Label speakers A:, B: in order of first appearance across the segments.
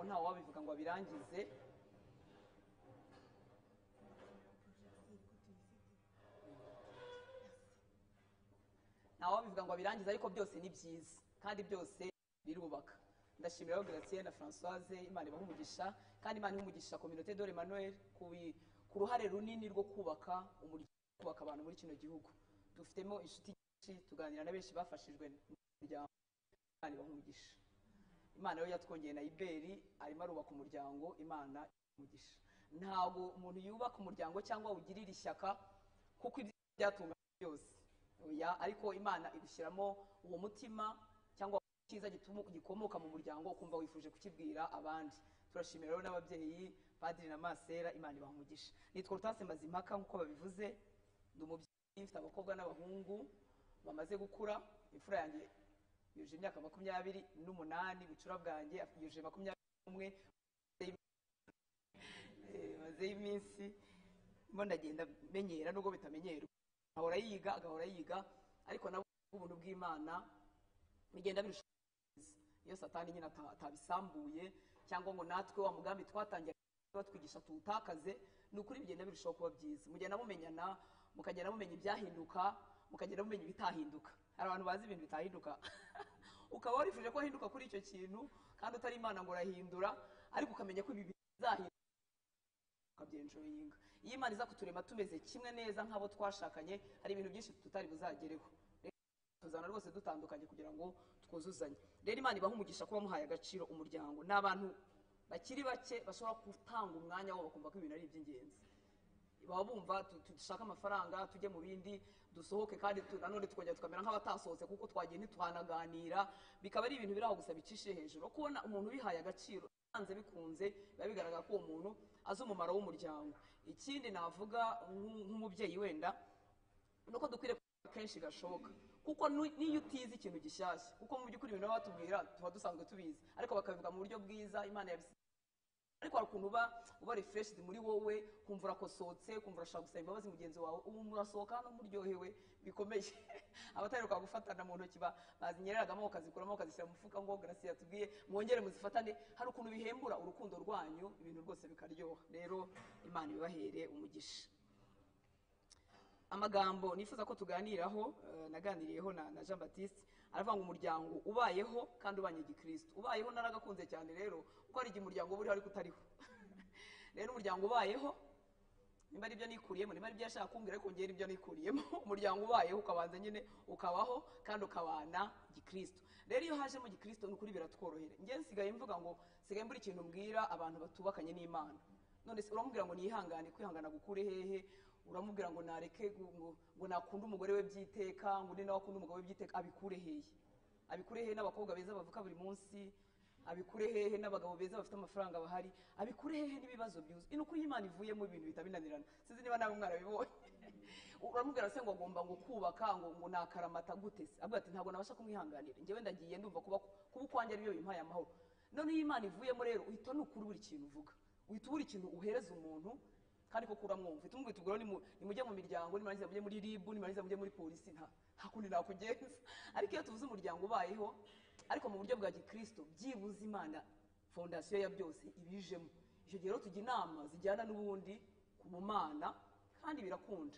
A: Ntawe wabivuga ngo abirangize. Ntawe wabivuga ngo abirangize, ariko byose ni byiza kandi byose birubaka. Ndashimira rero Gratien na Françoise, Imana ibahe umugisha, kandi Imana iha umugisha Communauté de l'Emmanuel ku ruhare runini rwo kubaka umuryango, kubaka abantu muri kino gihugu. Dufitemo inshuti nyinshi, tuganira na benshi bafashijwe n'umuryango. Imana ibahe umugisha. Imana yo yatwongeye na Iberi arimo arubaka umuryango, Imana umugisha. Ntabwo umuntu yubaka umuryango cyangwa ugirira ishyaka kuko ibyo byatunganye byose, oya, ariko Imana igushyiramo uwo mutima cyangwa cyiza gikomoka mu muryango, ukumva wifuje kukibwira abandi. Turashimira rero n'ababyeyi, Padiri na Masera, Imana ibaha umugisha. Nitwa Hortense Mazimpaka nk'uko babivuze, ndi umubyeyi, mfite abakobwa n'abahungu bamaze gukura. Imfura yanjye yuje imyaka 28, bucura bwanjye yuje 21. Maze iminsi mbona ndagenda menyera, nubwo bitamenyerwa, ahora yiga, agahora yiga, ariko nabo ubuntu bw'Imana bigenda birushaho. Iyo Satani nyine atabisambuye cyangwa ngo natwe wa mugambi twatangiye batwigisha tuwutakaze, ni ukuri bigenda birushaho kuba byiza. Mugenda mumenyana, mukagenda mumenya ibyahinduka, mukagenda mumenya ibitahinduka. Hari abantu bazi ibintu bitahinduka, ukaba warifuje ko ahinduka kuri icyo kintu kandi utari Imana ngo urahindura, ariko ukamenya ko ibi bizahinduka, ukabyenjoyinga. Iyo Imana iza kuturema tumeze kimwe neza nk'abo twashakanye, hari ibintu byinshi tutari buzagereho. Tuzana rwose dutandukanye kugira ngo twuzuzanye. Rero Imana ibaha umugisha kuba muhaye agaciro umuryango. Ni abantu bakiri bake bashobora gutanga umwanya wabo bakumva ko ibintu ari iby'ingenzi. Baba bumva dushaka amafaranga, tujye mu bindi, dusohoke, kandi nanone tukongera tukamera nk'abatasohotse kuko twagiye ntitwanaganira, bikaba ari ibintu biri aho gusa bicishije hejuru. Kubona umuntu ubihaye agaciro bikunze bikunze, biba bigaragara ko uwo muntu azi umumaro w'umuryango. Ikindi navuga nk'umubyeyi wenda, nuko dukwiriye kenshi gashoboka, kuko niyo utize ikintu gishyashya, kuko mu by'ukuri ibintu baba batubwira tuba dusanzwe tubizi, ariko bakabivuga mu buryo bwiza Imana yabisize. Ariko hari ukuntu uba refreshed muri wowe, kumva urakosotse, kumva urashaka gusaba imbabazi mugenzi wawe, ubu murasohoka hano muryohewe bikomeye. Abataheruka gufatana mu ntoki bazinyereragamo bakazikuramo bakazishyira mu mufuka, ngo Gracie yatubwiye mwongere muzifatane. Hari ukuntu bihembura urukundo rwanyu, ibintu rwose bikaryoha. Rero Imana ibahere umugisha. Amagambo nifuza ko tuganiraho, naganiriyeho na Jean Baptiste, aravuga ngo umuryango ubayeho kandi ubanye gikristo. Ubayeho naragakunze cyane rero, kuko hari igihe umuryango uriho ariko utariho. Rero umuryango ubayeho, nimba ari ibyo nikuriyemo, nimba ari ibyo yashaka kumbwira, ariko ngera ibyo nikuriyemo, umuryango ubayeho ukabanza nyine ukabaho kandi ukabana gikristo. Rero iyo hajemo gikristo ni ukuri biratworohera. Njye nsigaye mvuga ngo nsigaye mbura ikintu mbwira abantu batubakanye n'Imana. None se uramubwira ngo nihangane, kwihangana gukure hehe? Uramubwira ngo nareke ngo nakunde umugore we byiteka, ngo undi nawe akunde umugabo we byiteka, abikure hehe? Abikure hehe n'abakobwa beza bavuka buri munsi? Abikure hehe n'abagabo beza bafite amafaranga bahari? Abikure hehe n'ibibazo byuzuye? Ni ukuri Imana ivuyemo ibintu bitabinanirana. Sinzi niba nawe mwarabibonye. Uramubwira se ngo agomba ngo kubaka ngo nakaramata gute se? Avuga ati ntabwo nabasha kumwihanganira, njyewe ndagiye ndumva kuba ukwanjye ari byo bimpaye amahoro. None iyo Imana ivuyemo rero uhita nukuri buri kintu uvuga, uhita ubura ikintu uhereza umuntu kandi koko uramwumva. Uhita umubwira uti nimujye mu miryango, nimurangiza mujye muri RIB, nimurangiza mujye muri polisi, nta kundi nakugenza. Ariko iyo tuvuze umuryango ubayeho ariko mu buryo bwa gikristo, byibuze Imana fondasiyo ya byose ibijemo. Icyo gihe rero tujya inama zijyana n'ubundi ku Mana, kandi birakunda.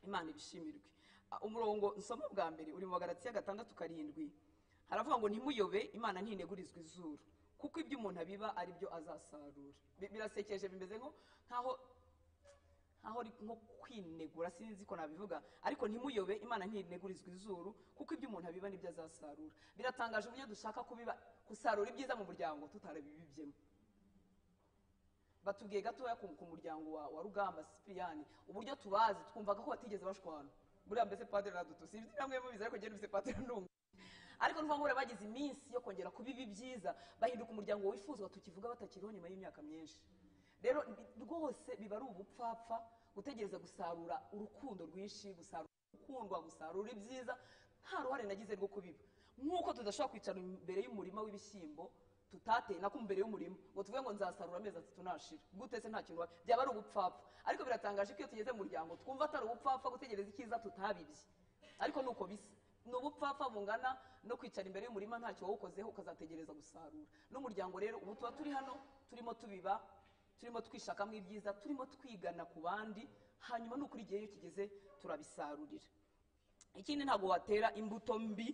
A: Imana ibishimirwe. Umurongo nsoma bwa mbere uri mu Bagalatiya 6:7, haravuga ngo ntimuyobe, Imana ntinegurizwa izuru, kuko ibyo umuntu abiba ari byo azasarura. Birasekeje, bimeze nkaho nko kwinegura, sinzi ko nabivuga, ariko ntimuyobe, Imana ntinegurizwa izuru, kuko ibyo umuntu abiba nibyo azasarura. Biratangaje uburyo dushaka kubiba, gusarura ibyiza mu muryango tutarabibibyemo. Batubwiye gatoya ku muryango wa Rugamba Cyprien, uburyo tubazi twumvaga ko batigeze bashwana. Buriya mbese padiri aradutu, sinzi namwe mubizi, ariko njye numvise padiri ndumva. Ariko nuvuga ngo bagize iminsi yo kongera kubiba ibyiza, bahinduka umuryango wifuzwa tukivuga batakiriho nyuma y'imyaka myinshi. Rero rwose biba ari ubupfapfa gutegereza gusarura urukundo rwinshi, gusarura gukundwa, gusarura ibyiza nta ruhare nagize rwo kubiba. Nk'uko tudashobora kwicara imbere y'umurima w'ibishyimbo tutateye, nako imbere y'umurima ngo tuvuge ngo nzasarura amezi 3 nashira, gute se nta kintu, byaba ari ubupfapfa. Ariko biratangaje ko iyo tugeze mu muryango twumva atari ubupfapfa gutegereza icyiza tutabibye, ariko nuko bisa. Ni ubupfapfa bungana no kwicara imbere y'umurima ntacyo wawukozeho, ukazategereza gusarura. N'umuryango rero, ubu tuba turi hano turimo tubiba, turimo twishakamo ibyiza, turimo twigana ku bandi, hanyuma nukuri igihe iyo kigeze turabisarurira. Ikindi, ntabwo watera imbuto mbi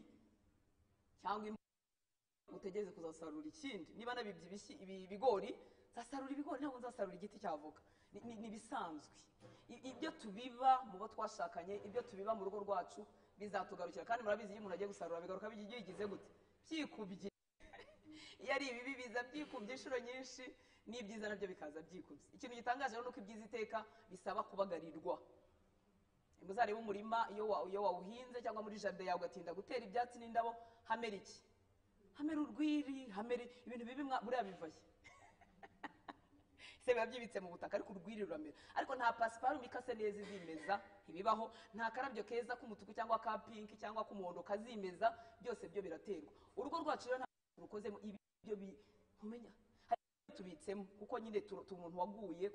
A: cyangwa utegereze kuzasarura ikindi. Niba nabibye ibigori, nzasarura ibigori, ntabwo nzasarura igiti cy'avoka. Ni ibisanzwe. Ibyo tubiba mu bo twashakanye, ibyo tubiba mu rugo rwacu, bizatugarukira. Kandi murabizi, iyo umuntu agiye gusarura bigaruka bigize gute? Byikubye. Iyo ari ibibi biza byikubye inshuro nyinshi, n'ibyiza nabyo bikaza byikubye. Ikintu gitangaje rero ni uko ibyiza iteka bisaba kubagarirwa. Muzarebe umurima, iyo wawuhinze cyangwa muri jardin yawe, ugatinda gutera ibyatsi n'indabo, hamera iki? Hamera urwiri, hamera ibintu bibi. Buriya bivaye se? Biba byibitse mu butaka, ariko urwiri ruramera. Ariko nta pasiparume ikase neza izimeza, ntibibaho. Nta karabyo keza k'umutuku cyangwa ka pink cyangwa k'umuhondo kazimeza. Byose byo biraterwa. Urugo rwacu rero nta rukozemo ibyo ntumenya hari ibyo tubitsemo, kuko nyine umuntu waguye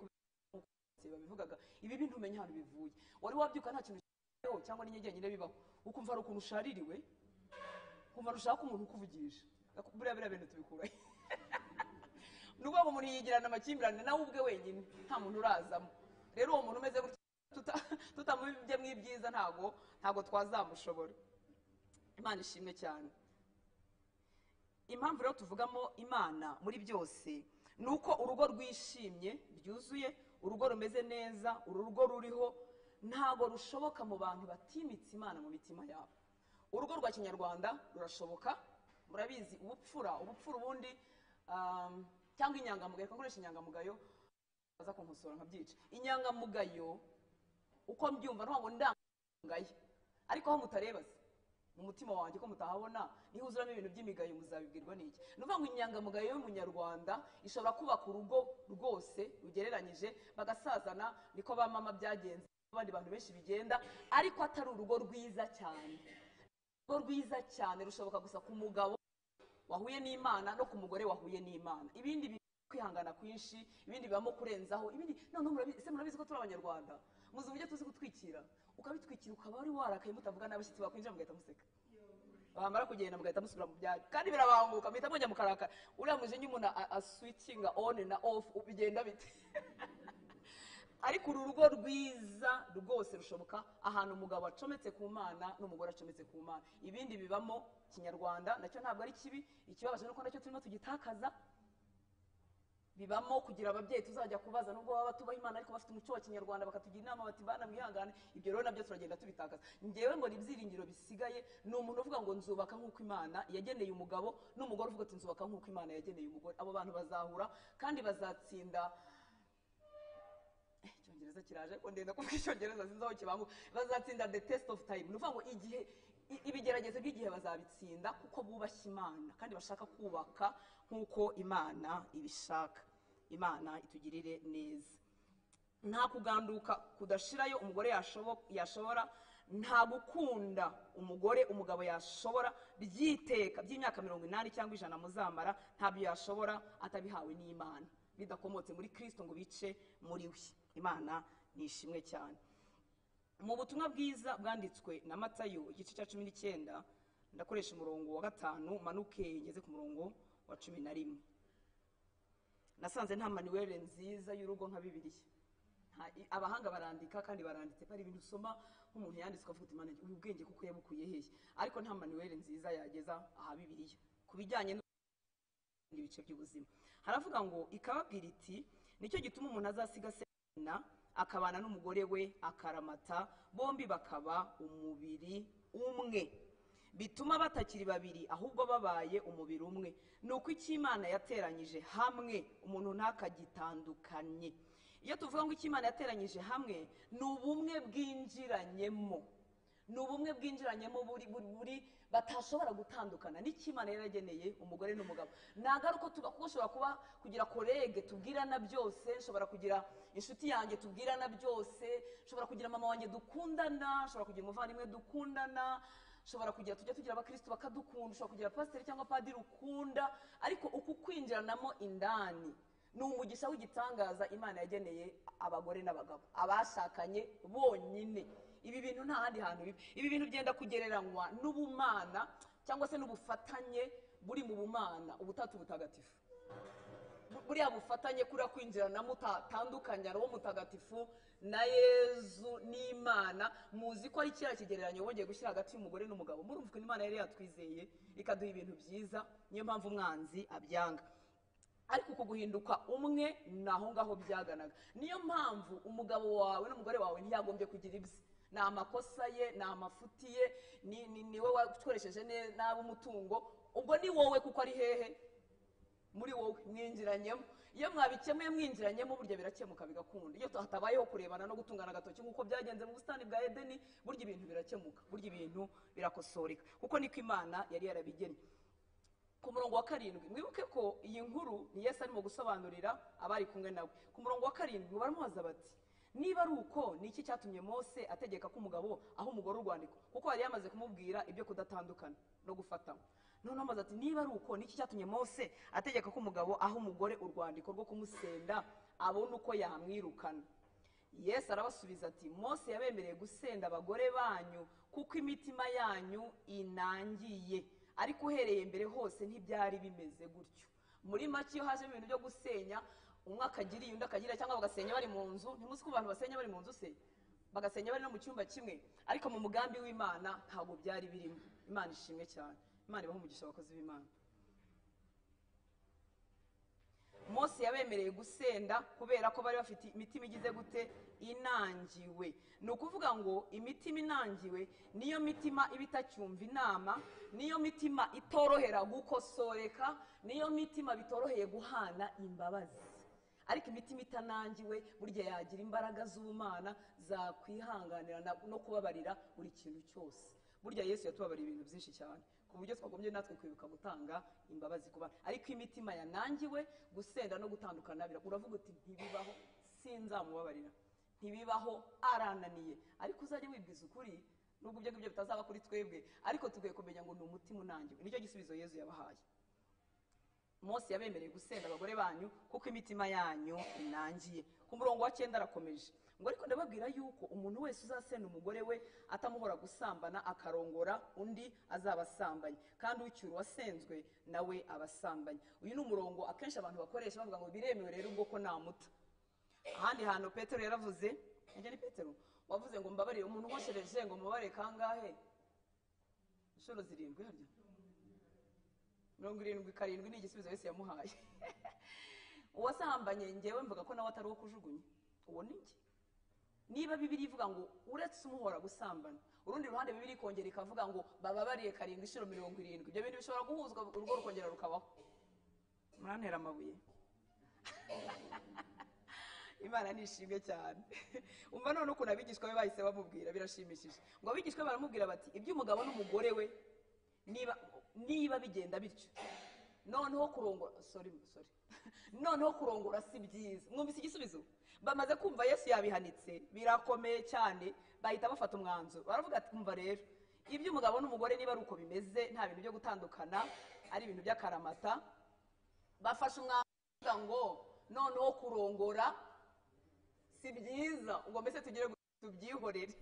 A: babivugaga, ibi bintu umenya ahantu bivuye. Wari wabyuka nta kintu kibaho, cyangwa n'inyenyeri nyine bibaho, ukumva hari ukuntu ushaririwe, ukumva ushaka umuntu ukuvugisha? Buriya bintu tubikurahe? Ni ukuvuga ngo umuntu yigirana amakimbirane nawe ubwe wenyine, nta muntu urazamo. Rero uwo muntu umeze gutya, tutamubibyemo ibyiza, ntabwo twazamushobora. Imana ishimwe cyane. Impamvu rero tuvugamo Imana muri byose ni uko urugo rwishimye byuzuye, urugo rumeze neza, uru rugo ruriho, ntabwo rushoboka mu bantu batimitse Imana mu mitima yabo. Urugo rwa kinyarwanda rurashoboka. Murabizi, ubupfura ubundi, cyangwa inyangamugayo, reka nkoresha inyangamugayo, baza kunkosora nkabyica. Inyangamugayo uko mbyumva, ntabwo ndangaye, ariko aho mutareba se mu mutima wanjye ko mutahabona, niho uzuramo ibintu by'imigayo, muzabibwirwa n'iki? Ni ukuvuga ngo inyangamugayo y'umunyarwanda ishobora kubaka urugo rwose rugereranyije, bagasazana. Niko ba mama byagenze, abandi bantu benshi bigenda, ariko atari urugo rwiza cyane. Urugo rwiza cyane rushoboka gusa ku mugabo wahuye n'Imana no ku mugore wahuye n'Imana. Ibindi kwihangana kwinshi, ibindi bibamo kurenzaho, ibindi noneho murabizi ko turi Abanyarwanda, muzi uburyo tuzi gutwikira. Ukabitwikira, ukaba wari warakaye, mutavuga, n'abashyitsi bakwinjira mugahita museka, bamara kugenda mugahita musubira mu byanyu, kandi birabanguka, muhita mujya mukarakara. Uriya mujinya umuntu aswitchinga on na off, bigenda bite? Ariko uru rugo rwiza rwose rushoboka ahantu umugabo acometse ku Mana n'umugore acometse ku Mana. Ibindi bibamo kinyarwanda, nacyo ntabwo ari kibi. Ikibabaje nuko nacyo turimo tugitakaza. Bibamo kugira ababyeyi tuzajya kubaza, nubwo baba batubaha Imana, ariko bafite umuco wa kinyarwanda, bakatugira inama bati: "Bana, mwihangane." Ibyo rero nabyo turagenda tubitakaza. Ngewe ngo ibyiringiro bisigaye ni umuntu uvuga ngo nzubaka nk'uko Imana yageneye umugabo, n'umugore uvuga ati nzubaka nk'uko Imana yageneye umugore. Abo bantu bazahura kandi bazatsinda. Icyongereza kiraje, ariko ndenda kuvuga icyongereza sinzi aho kibanguka. Bazatsinda the test of time. Ni ukuvuga ngo igihe ibigeragezo by'igihe bazabitsinda, kuko bubashye Imana kandi bashaka kubaka nk'uko Imana ibishaka. Imana itugirire neza. Nta kuganduka kudashirayo umugore yashobora, nta gukunda umugore umugabo yashobora by'iteka by'imyaka 80 cyangwa 100 muzamara, ntabyo yashobora atabihawe n'Imana, bidakomotse muri Kirisito ngo bice muri we. Imana ni ishimwe cyane. Mu butumwa bwiza bwanditswe na Matayo, igice cya 19, ndakoresha umurongo wa 5 manuke ngeze ku murongo wa 11. Nasanze nta manuel nziza y'urugo nka Bibiliya. Abahanga barandika kandi baranditse, bari ibintu usoma nk'umuntu yanditse ukavuga uti: "Imana, ubu bwenge kuko yabukuye hehe?" Ariko nta manuel nziza yageza aha Bibiliya ku bijyanye n'ibindi bice by'ubuzima. Haravuga ngo: "Ikababwira iti: nicyo gituma umuntu azasiga se na akabana n'umugore we akaramata, bombi bakaba umubiri umwe. Bituma batakiri babiri, ahubwo babaye umubiri umwe. Ni uko icyo Imana yateranyije hamwe, umuntu ntakagitandukanye." Iyo tuvuga ngo icyo Imana yateranyije hamwe, ni ubumwe bwinjiranyemo, ni ubumwe bwinjiranyemo buri batashobora gutandukana. N'icyo Imana yarageneye umugore n'umugabo ntabwo ari uko tuba, kuko ushobora kuba kugira collègue tubwirana byose, nshobora kugira inshuti yanjye tubwirana byose, nshobora kugira mama wanjye dukundana, nshobora kugira umuvandimwe dukundana, nshobora kugira, tujya tugira abakristo bakadukunda, ushobora kugira pasiteri cyangwa padiri ukunda, ariko uku kwinjiranamo indani ni umugisha w'igitangaza Imana yageneye abagore n'abagabo, abashakanye bonyine. Ibi bintu nta handi hantu biba. Ibi bintu byenda kugereranywa n'ubumana cyangwa se n'ubufatanye buri mu bumana, ubutatu butagatifu. Buriya bufatanye kuriya kwinjirana mutatandukanya Roho Mutagatifu na Yezu n'Imana, muzi ko ari kiriya kigereranyo bongeye gushyira hagati y'umugore n'umugabo. Murumva ukuntu Imana yari yatwizeye ikaduha ibintu byiza, niyo mpamvu umwanzi abyanga. Ariko uku guhinduka umwe ni aho ngaho byaganaga. Niyo mpamvu umugabo wawe n'umugore wawe ntiyagombye kugira ibye, ni amakosa ye, ni amafuti ye, ni we wakoresheje nabi umutungo, ubwo ni wowe kuko ari hehe muri wowe mwinjiranyemo. Iyo mwabikemuye mwinjiranyemo burya birakemuka bigakunda. Iyo hatabayeho kurebana no gutungana agatoki nk'uko byagenze mu busitani bwa Edeni, burya ibintu birakemuka, burya ibintu birakosoreka, kuko niko Imana yari yarabigennye. Ku murongo wa 7, mwibuke ko iyi nkuru ni Yesu arimo gusobanurira abari kumwe nawe. Ku murongo wa 7 baramubaza bati niba ari uko ni iki cyatumye Mose ategeka ko umugabo aho umugore urwandiko, kuko yari yamaze kumubwira ibyo kudatandukana no gufatana. Noneho amaze ati niba ari uko ni iki cyatumye Mose ategeka ko umugabo aho umugore urwandiko rwo kumusenda abone uko yamwirukana. Yesu arabasubiza ati Mose yabemereye gusenda abagore banyu kuko imitima yanyu inangiye, ariko uhereye mbere hose ntibyari bimeze gutyo. Muri make iyo haje ibintu byo gusenya, umwe akagiriye undi akagira, cyangwa bagasenya bari mu nzu. Ntimuzi ko abantu basenya bari mu nzu se, bagasenya bari no mu cyumba kimwe, ariko mu mugambi w'Imana ntabwo byari birimo. Imana ishimwe cyane, Imana ibahe umugisha abakozi b'Imana. Mose yabemereye gusenda kubera ko bari bafite imitima igize gute? Inangiwe. Ni ukuvuga ngo imitima inangiwe niyo mitima iba itacyumva inama, niyo mitima itorohera gukosoreka, niyo mitima bitoroheye guhana imbabazi. Ariko imitima itanangiwe burya yagira imbaraga z'ubumana zakwihanganira no kubabarira buri kintu cyose. Burya Yesu yatubabariye ibintu byinshi cyane ku buryo twagombye natwe kwibuka gutanga imbabazi kuba. Ariko imitima yanangiwe gusenda no gutandukana, uravuga uti ntibibaho, sinzamubabarira, ntibibaho, arananiye. Ariko uzajye wibwiza ukuri, nubwo ibyo ngibyo bitazaba kuri twebwe, ariko tugiye kumenya ngo ni umutima unangiwe. Nicyo gisubizo Yesu yabahaye. Mose yabemereye gusenda abagore banyu kuko imitima yanyu inangiye. Ku murongo wa 9 arakomeje ngo ariko ndababwira yuko umuntu wese uzasenda umugore we atamuhora gusambana akarongora undi azaba asambanye, kandi ucyura uwasenzwe nawe abasambanye. Uyu ni umurongo akenshi abantu bakoresha bavuga ngo biremewe rero ubwo ko namuta. Ahandi hantu Petero yaravuze, njye ni Petero wavuze ngo mbabarire umuntu unkoshereje ngo mubabare kangahe? Inshuro 7 harya 77 ni igisubizo Yesu yamuhaye. Uwasambanye njyewe mvuga ko nawe atari uwo kujugunya, uwo ni njye. Niba Bibiliya ivuga ngo uretse umuhora gusambana, urundi ruhande Bibiliya ikongera ikavuga ngo bababariye 7 inshuro 70, ibyo bintu bishobora guhuzwa urugo rukongera rukabaho. Murantera amabuye. Imana nishimwe cyane. Umva none ukuntu abigishwa be bahise bamubwira, birashimishije. Ngo abigishwa baramubwira bati iby'umugabo n'umugore we niba bigenda bityo, noneho kurongora, sorry noneho kurongora si byiza. Mwumvise igisubizo? Bamaze kumva Yesu yabihanitse, birakomeye cyane, bahita bafata umwanzuro. Baravuga ati umva rero, iby'umugabo n'umugore niba ari uko bimeze, nta bintu byo gutandukana, ari ibintu by'akaramata. Bafashe umwanzuro ngo noneho kurongora si byiza, ubwo mbese tugire tubyihorere.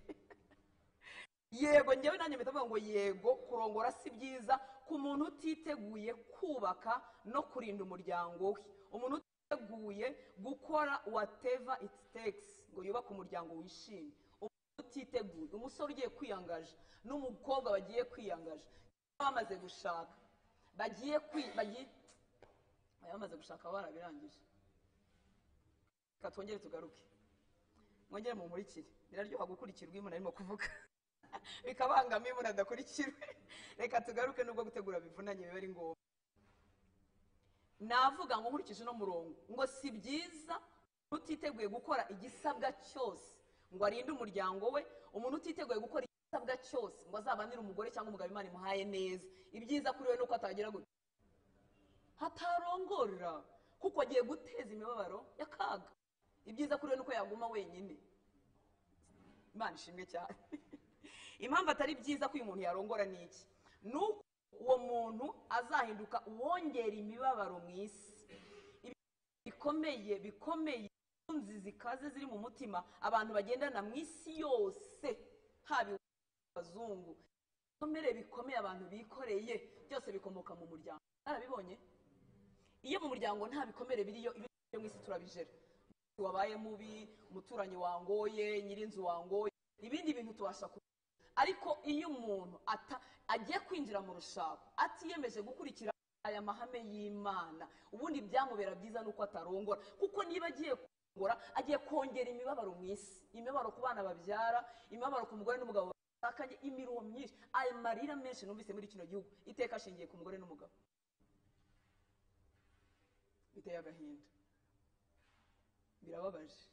A: Yego, njyewe nanjye mpita mvuga ngo yego, kurongora si byiza ku muntu utiteguye kubaka no kurinda umuryango we, umuntu utiteguye gukora whatever it takes ngo yubake umuryango wishimye, umuntu utiteguye, umusore ugiye kwiyangaje n'umukobwa bagiye kwiyangaje, bamaze gushaka, bagiye bamaze gushaka barabirangije. Reka twongere tugaruke, mwongere mumurikire. Biraryoha gukurikirwa iyo umuntu arimo kuvuga, bikabangama iyo umuntu adakurikirwe. Reka tugaruke nubwo gutegura bivunanye biba ari ngombwa. Navuga ngo nkurikije uno murongo ngo si byiza utiteguye gukora igisabwa cyose ngo arinde umuryango we, umuntu utiteguye gukora igisabwa cyose ngo azabanire umugore cyangwa umugabo Imana imuhaye neza. Ibyiza kuri we nuko atagira gute, hatarongora, kuko agiye guteza imibabaro y'akaga. Ibyiza kuri we nuko yaguma wenyine. Imana ishimwe cyane. Impamvu atari byiza ko uyu muntu yarongora ni iki? Nuko uwo muntu azahinduka uwongera imibabaro mu isi. Bikomeye bikomeye, inzi zikaze ziri mu mutima abantu bagendana mu isi yose. Haba abazungu, ibikomere bikomeye abantu bikoreye byose bikomoka mu muryango. Narabibonye, iyo mu muryango nta bikomere biriyo, ibyo mu isi turabijera. Wabaye mubi, umuturanyi wangoye, nyirinzu wangoye, ibindi bintu tubasha ku. Ariko iyo umuntu agiye kwinjira mu rushako atiyemeje gukurikira aya mahame y'Imana, ubundi byamubera byiza nuko atarongora, kuko niba agiye kurongora agiye kongera imibabaro mu isi, imibabaro ku bana babyara, imibabaro ku mugore n'umugabo bashakanye, imiruho myinshi, aya marira menshi numvise muri kino gihugu iteka ashingiye ku mugore n'umugabo. Biteye agahinda, birababaje.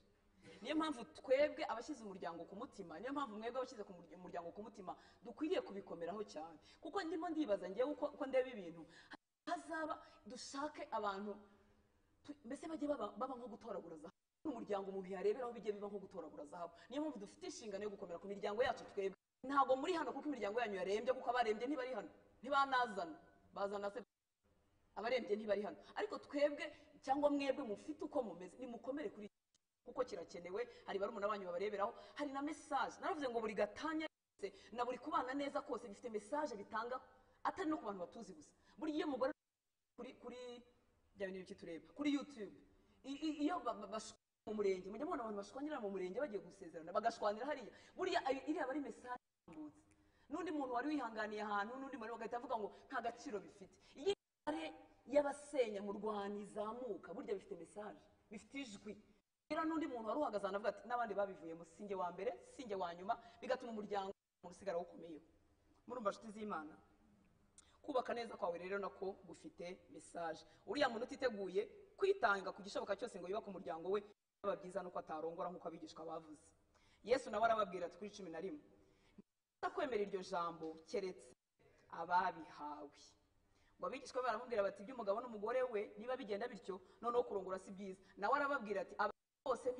A: Niyo mpamvu twebwe abashyize umuryango ku mutima, niyo mpamvu mwebwe abashyize umuryango ku mutima dukwiriye kubikomeraho cyane. Kuko ndimo ndibaza ngewe uko ndeba ibintu, hazaba dushake abantu mbese bajye baba nko gutoragura zahabu. Umuryango umuntu yareberaho bijye biba nko gutoragura zahabu. Niyo mpamvu dufite inshingano yo gukomera ku miryango yacu twebwe. Ntabwo muri hano kuko imiryango yanyu yarembye, kuko abarembye ntibari hano, ntibanazana, bazana se abarembye ntibari hano. Ariko twebwe cyangwa mwebwe mufite uko mumeze, nimukomere kuri kuko kirakenewe. Hari barumuna banyu babareberaho, hari na message. Naravuze ngo buri gatanya yose na buri kubana neza kose bifite message bitanga, atari no ku bantu batuzi gusa. Buri iyo mugore kuri bya bintu bikitureba kuri YouTube, iyo bashwana mu murenge, mujya mubona abantu bashwanira mu murenge bagiye gusezerana, bagashwanira hariya, buriya iriya bari message itambutse. N'undi muntu wari wihanganiye ahantu, n'undi muntu bagahita avuga ngo nta gaciro bifite. Iyi mibare y'abasenya mu Rwanda izamuka, burya bifite message, bifite ijwi. Rero n'undi muntu wari uhagaze ahantu avuga ati n'abandi babivuyemo, sinjye wa mbere, sinjye wa nyuma, bigatuma umuryango usigara ukomeye. Murumva nshuti z'Imana, kubaka neza kwawe rero nako gufite message. Uriya muntu utiteguye kwitanga ku gishoboka cyose ngo yubake umuryango we, byaba byiza nuko atarongora nk'uko abigishwa bavuze. Yesu nawe arababwira ati kuri 11, nta kwemera iryo jambo keretse ababihawe. Ngo abigishwa baramubwira bati iby'umugabo n'umugore we niba bigenda bityo, noneho kurongora si byiza. Nawe arababwira ati bose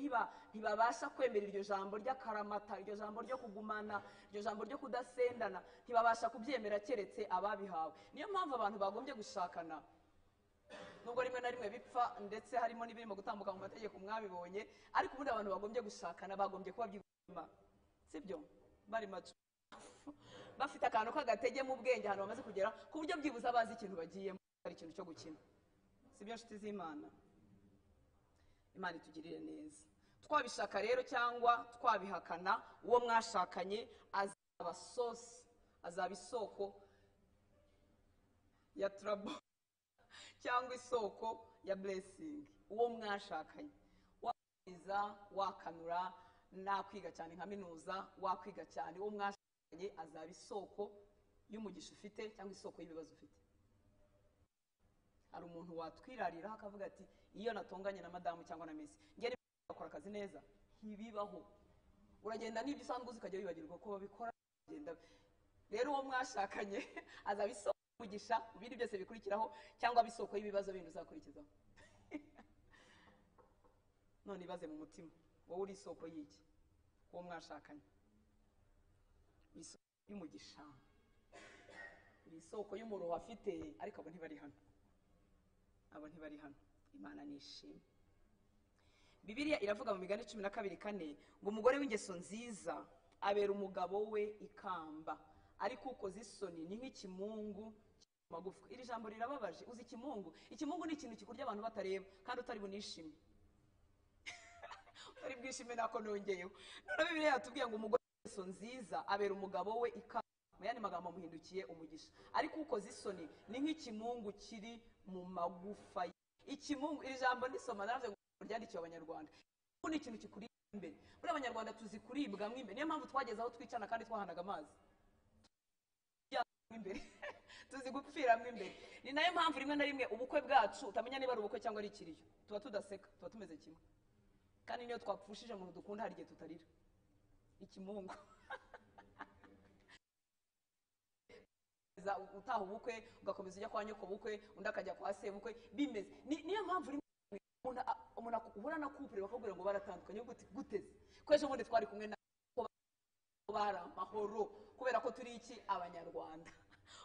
A: ntibabasha kwemera iryo jambo ry'akaramata, iryo jambo ryo kugumana, iryo jambo ryo kudasendana, ntibabasha kubyemera keretse ababihawe. Niyo mpamvu abantu bagombye gushakana, nubwo rimwe na rimwe bipfa, ndetse harimo n'ibirimo gutambuka mu mategeko mwabibonye, ariko ubundi abantu bagombye gushakana bagombye kuba byibuzima, sibyo? Bari macu bafite akantu k'agatege mu bwenge, ahantu bamaze kugera ku buryo byibuze bazi ikintu bagiyemo, ari ikintu cyo gukina, sibyo nshuti z'Imana? Imana itugirire neza. Twabishaka rero cyangwa twabihakana, uwo mwashakanye azaba source, azaba isoko ya trouble cyangwa isoko ya blessing. Uwo mwashakanye, wakwiza wakanura, nakwiga cyane nka minuza, wakwiga cyane, uwo mwashakanye azaba isoko y'umugisha ufite cyangwa isoko y'ibibazo ufite. Hari umuntu watwirariraho akavuga ati iyo natonganye na madamu cyangwa na mesi, njye bakora akazi neza, ntibibaho. Uragenda n'ibyo usanzwe uzi ukajya wibagirwa ko babikora. Rero uwo mwashakanye azaba isoko y'umugisha mu bindi byose bikurikiraho, cyangwa isoko y'ibibazo bindi uzakurikizaho. None ibaze mu mutima, wowe uri isoko y'iki? Uwo mwashakanye uri isoko y'umugisha, uri isoko y'umuruho afite, ariko abo ntibari hano, abo ntibari hano. Imana nishimwe. Bibiliya iravuga mu Migani 12:4 ngo umugore w'ingeso nziza abera umugabo we ikamba, ariko ukoze isoni ni nk'ikimungu magufwa. Iri jambo rirababaje. Uzi ikimungu? Ikimungu ni ikintu kikurya abantu batareba, kandi utari bunishime, utari bwishime, nako nongeyeho. None Bibiliya yatubwiye ngo umugore w'ingeso nziza abera umugabo we ikamba, mu yandi magambo amuhindukiye umugisha, ariko ukoze isoni ni nk'ikimungu kiri mu magufa ye. Ikimungu, iri jambo ndisoma naravuze ngo ryandikiwe Abanyarwanda. Ikimungu ni ikintu kikuribwa imbere. Buriya Abanyarwanda tuzi kuribwa mo imbere, niyo mpamvu twageze aho twicana kandi twahanaga amazi imbere, tuzi gupfiramo imbere. Ni nayo mpamvu rimwe na rimwe ubukwe bwacu utamenya niba ari ubukwe cyangwa ari ikiriyo. Tuba tudaseka, tuba tumeze kimwe, kandi niyo twapfushije umuntu dukunda hari igihe tutarira. Ikimungu, utaha ubukwe ugakomeza ujya kwa nyoko bukwe, undi akajya kwa sebukwe, bimeze. Niyo mpamvu rimwe umuntu uhura na couple bakakubwira ngo baratandukanye, guteze ko ejo bundi twari kumwe na bari amahoro, kubera ko turi iki? Abanyarwanda.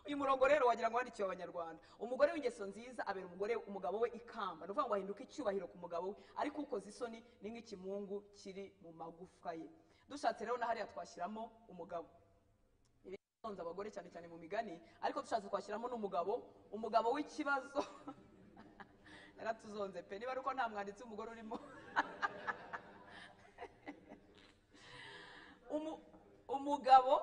A: Uyu murongo rero wagira ngo wandikiwe Abanyarwanda. Umugore w'ingeso nziza abera umugore umugabo we ikamba, ni ukuvuga ngo ahinduka icyubahiro ku mugabo we, ariko ukoze isoni ni nk'ikimungu kiri mu magufwa ye. Dushatse rero na hariya twashyiramo umugabo. Ibintu abagore cyane cyane mu migani, ariko dushatse twashyiramo n'umugabo, umugabo w'ikibazo. Naratuzonze pe, niba ariko nta mwanditsi w'umugore urimo. Umugabo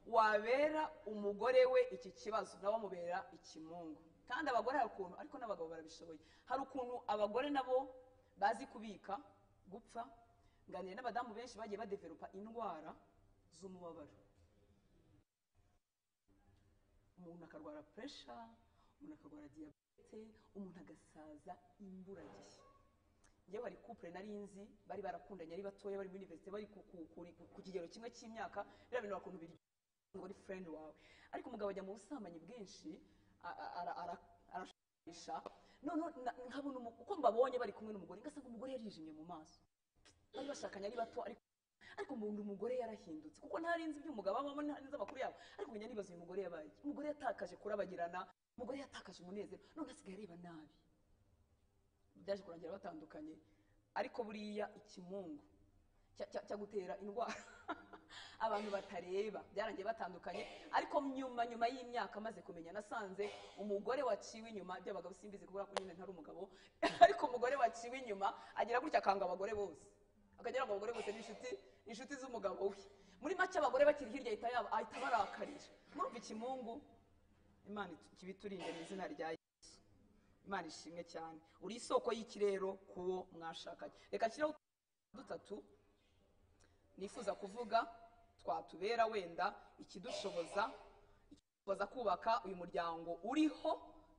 A: wabera umugore we iki kibazo nawe amubera ikimungu. Kandi abagore hari ukuntu, ariko n'abagabo barabishoboye, hari ukuntu abagore nabo bazi kubika gupfa. Nganira n'abadamu benshi bagiye badevelopa indwara z'umubabaro. Umuntu akarwara pressure, umuntu akarwara diyabete, umuntu agasaza imburagihe. Njyewe hari couple nari nzi bari barakundanye ari batoya, bari muri university, bari ku kigero kimwe cy'imyaka, biriya bintu bakuntu biryo ngo ari friend wawe. Ariko umugabo ajya mu busambanyi bwinshi, arashisha. None nkabona uko mbabonye bari kumwe n'umugore, ngasanga umugore yarijimye mu maso. Bari bashakanye ari bato, ariko umuntu umugore yarahindutse, kuko ntari nzi iby'umugabo abamo, ntari nzi amakuru yabo. Ariko njya nibaza uyu mugore yabaye. Umugore yatakaje kurabagirana, umugore yatakaje umunezero, none asigaye areba nabi. Byaje kurangira batandukanye. Ariko buriya ikimungu cyagutera indwara abantu batareba, byarangiye batandukanye. Ariko nyuma y'imyaka maze kumenya, nasanze umugore waciwe inyuma, by'abagabo simbizi kubera ko nyine ntari umugabo, ariko umugore waciwe inyuma agira gutya akanga abagore bose, akagira ngo abagore bose ni inshuti z'umugabo we. Muri make abagore bakiri hirya ahita barakarira. Murumva ikimungu? Imana kibiturinde mu izina rya Yesu. Imana ishimwe cyane. Uri isoko y'ikirero kuwo mwashakanye. Reka nshyiraho dutatu nifuza kuvuga twatubera wenda ikidushoboza kubaka uyu muryango uriho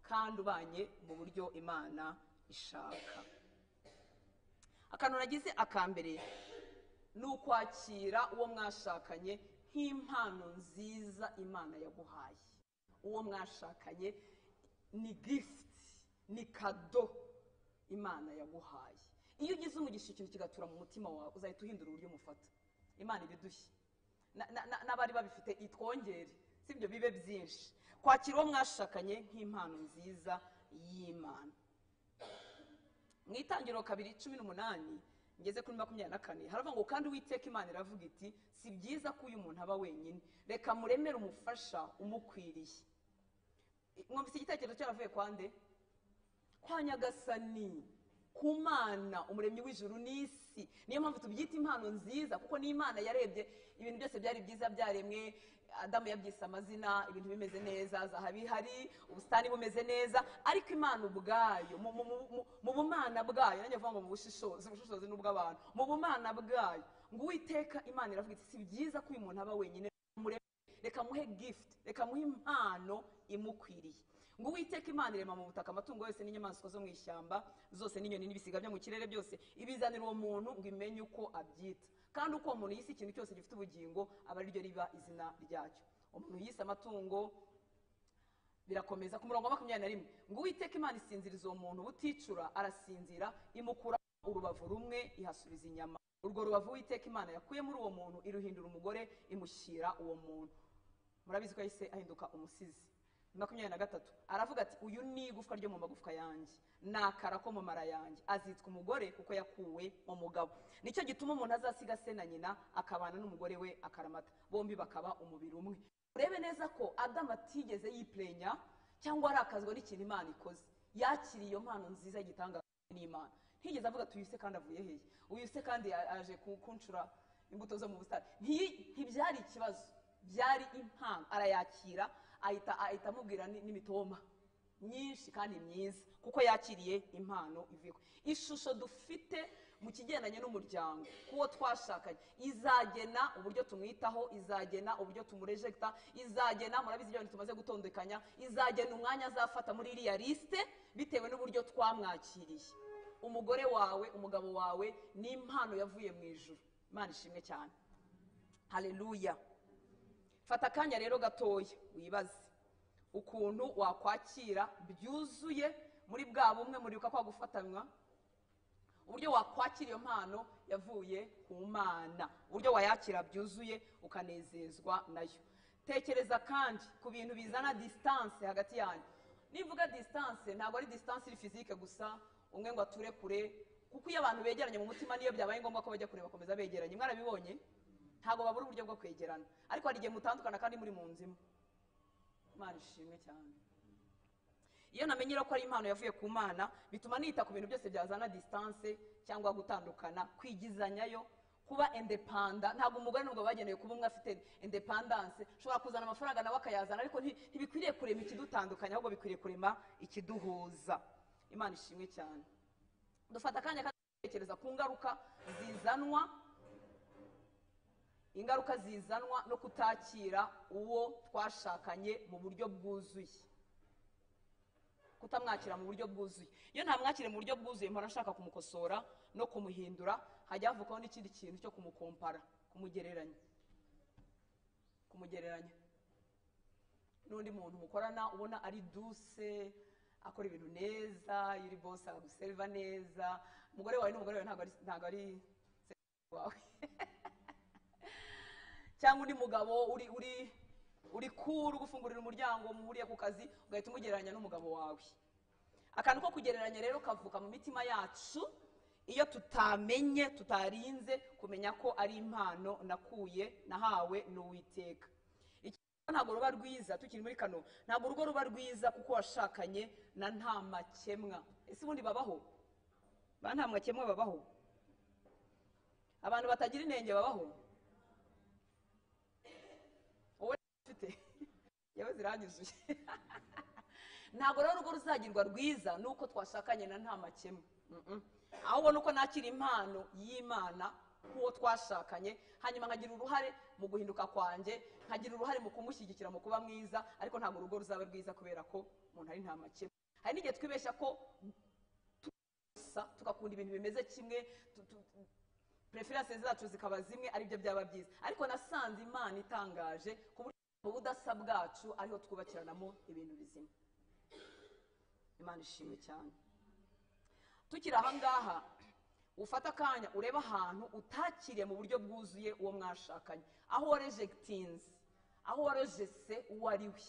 A: kandi ubanye mu buryo Imana ishaka. Akantu nagize akambere ni ukwakira uwo mwashakanye nk'impano nziza Imana yaguhaye. Uwo mwashakanye ni gift, ni kado Imana yaguhaye. Iyo ugize umugisha ikintu kigatura mu mutima wawe, uzahita uhindura uburyo umufata. Imana ibidushye n'abari babifite itwongere, sibyo bibe byinshi. Kwakira uwo mwashakanye nk'impano nziza y'Imana. Mu Itangiriro 2:18 ngeze kuri 24 haravuga ngo kandi Uwiteka Imana iravuga iti si byiza ko uyu muntu aba wenyine, reka muremere umufasha umukwiriye. Mwumvise igitekerezo cyaravuye kwa nde? Kwa Nyagasani, ku Mana umuremyi w'ijuru n'isi. Niyo mpamvu tubyita impano nziza, kuko ni Imana yarebye ibintu byose byari byiza byaremwe. Adamu yabyise amazina, ibintu bimeze neza, zahabu ihari, ubusitani bumeze neza, ariko Imana ubwayo mu bumana bwayo, nanjye mvuga ngo mu bushishozi, ubushishozi n'ubw'abantu, mu bumana bwayo, ngo Uwiteka Imana iravuga iti si byiza ko uyu muntu aba wenyine, reka muhe gift, reka muhe impano imukwiriye. Ngo Uwiteka Imana irema mu butaka amatungo yose n'inyamaswa zo mu ishyamba zose n'inyoni n'ibisiga byo mu kirere byose, ibizanira uwo muntu ngo imenye uko abyita. Kandi uko umuntu yise ikintu cyose gifite ubugingo aba ariryo riba izina ryacyo. Umuntu yise amatungo, birakomeza ku murongo wa 21 ngo Uwiteka Imana isinziriza uwo muntu buticura, arasinzira, imukura urubavu rumwe ihasubiza inyama. Urwo rubavu Uwiteka Imana yakuye muri uwo muntu iruhindura umugore, imushyira uwo muntu. Murabizi ko yahise ahinduka umusizi. 23 aravuga ati uyu ni igufwa ryo mu magufwa yanjye, nakara ko mu mara yanjye, azitwa umugore kuko yakuwe mu mugabo. Nicyo gituma umuntu azasiga se na nyina akabana n'umugore we akaramata, bombi bakaba umubiri umwe. Urebe neza ko Adamu atigeze yiplenya cyangwa arakazwa n'ikintu Imana ikoze. Yakiriye iyo mpano nziza y'igitanga n'Imana. Ntigeze avuga ati uyu se kandi avuye hehe, uyu se kandi aje kuncura imbuto zo mu busitani. Ntibyari ikibazo, byari impano. Arayakira, ahita amubwira n'imitoma myinshi kandi myiza, kuko yakiriye impano ivuye. Ishusho dufite mu kigendanye n'umuryango kuwo twashakanye izagena uburyo tumwitaho, izagena uburyo tumurejecta, izagena, murabizi ibyo tumaze gutondekanya, izagena umwanya azafata muri iriya liste bitewe n'uburyo twamwakiriye. Umugore wawe, umugabo wawe ni impano yavuye mu ijuru. Imana ishimwe cyane. Haleluya. Fata akanya rero gatoya wibaze ukuntu wakwakira byuzuye muri bwa bumwe muribuka kwa gufatanywa, uburyo wakwakira iyo mpano yavuye ku Mana, uburyo wayakira byuzuye ukanezezwa nayo. Tekereza kandi ku bintu bizana distance hagati yanyu. Nivuga distance ntabwo ari distance iri physique gusa, umwe ngo ature kure, kuko iyo abantu begeranye mu mutima niyo byabaye ngombwa ko bajya kure bakomeza begeranye. Mwarabibonye? Ntabwo babura uburyo bwo kwegerana, ariko hari igihe mutandukana kandi muri mu nzu imwe. Imana ishimwe cyane. Iyo namenyera ko ari impano yavuye ku Mana, bituma nita ku bintu byose byazana distance cyangwa gutandukana, kwigizanyayo, kuba independent. Ntabwo umugore n'umugabo bagenewe kuba umwe afite independence. Ushobora kuzana amafaranga nawe akayazana, ariko ntibikwiriye kurema ikidutandukanya, ahubwo bikwiriye kurema ikiduhuza. Imana ishimwe cyane. Dufata akanya gutekereza ku ngaruka zizanwa, ingaruka zizanwa no kutakira uwo twashakanye mu buryo bwuzuye, kutamwakira mu buryo bwuzuye. Iyo ntamwakire mu buryo bwuzuye, mpora nshaka kumukosora no kumuhindura. Hajya havukaho n'ikindi kintu cyo kumukompara, kumugereranya n'undi muntu mukorana, ubona ari douce, akora ibintu neza, iyo uri boss aguseriva neza. Umugore wawe n'umugore wawe, ntabwo ari wawe. Cyangwa undi mugabo uri cool, ugufungurira umuryango muhuriye ku kazi, ugahita umugereranya n'umugabo wawe. Akantu ko kugereranya rero kavuka mu mitima yacu iyo tutamenye, tutarinze kumenya ko ari impano nakuye, nahawe n'Uwiteka. Ntabwo ruba rwiza tukiri muri kano, ntabwo urugo ruba rwiza kuko washakanye na nta makemwa. Ese ubundi babaho ba nta makemwa? Babaho abantu batagira inenge? Babaho? Wowe ufite yewe ziranyuzuye. Ntabwo rero urugo ruzagirwa rwiza nuko twashakanye na nta makemwa, ahubwo nuko nakira impano y'Imana k'uwo twashakanye, hanyuma nkagira uruhare mu guhinduka kwanjye, nkagira uruhare mu kumushyigikira mu kuba mwiza. Ariko ntabwo urugo ruzaba rwiza kubera ko umuntu ari nta makemwa. Hari n'igihe twibeshya ko tusa, tugakunda ibintu bimeze kimwe, preference zacu zikaba zimwe, aribyo byaba byiza. Ariko nasanze Imana itangaje ku buryo mu budasa bwacu ariho twubakiranamo ibintu bizima. Imana ishimwe cyane. Tukiri aha ngaha, ufata akanya urebe ahantu utakiriye mu buryo bwuzuye uwo mwashakanye, aho warejectinze, aho warejese uwo ari we,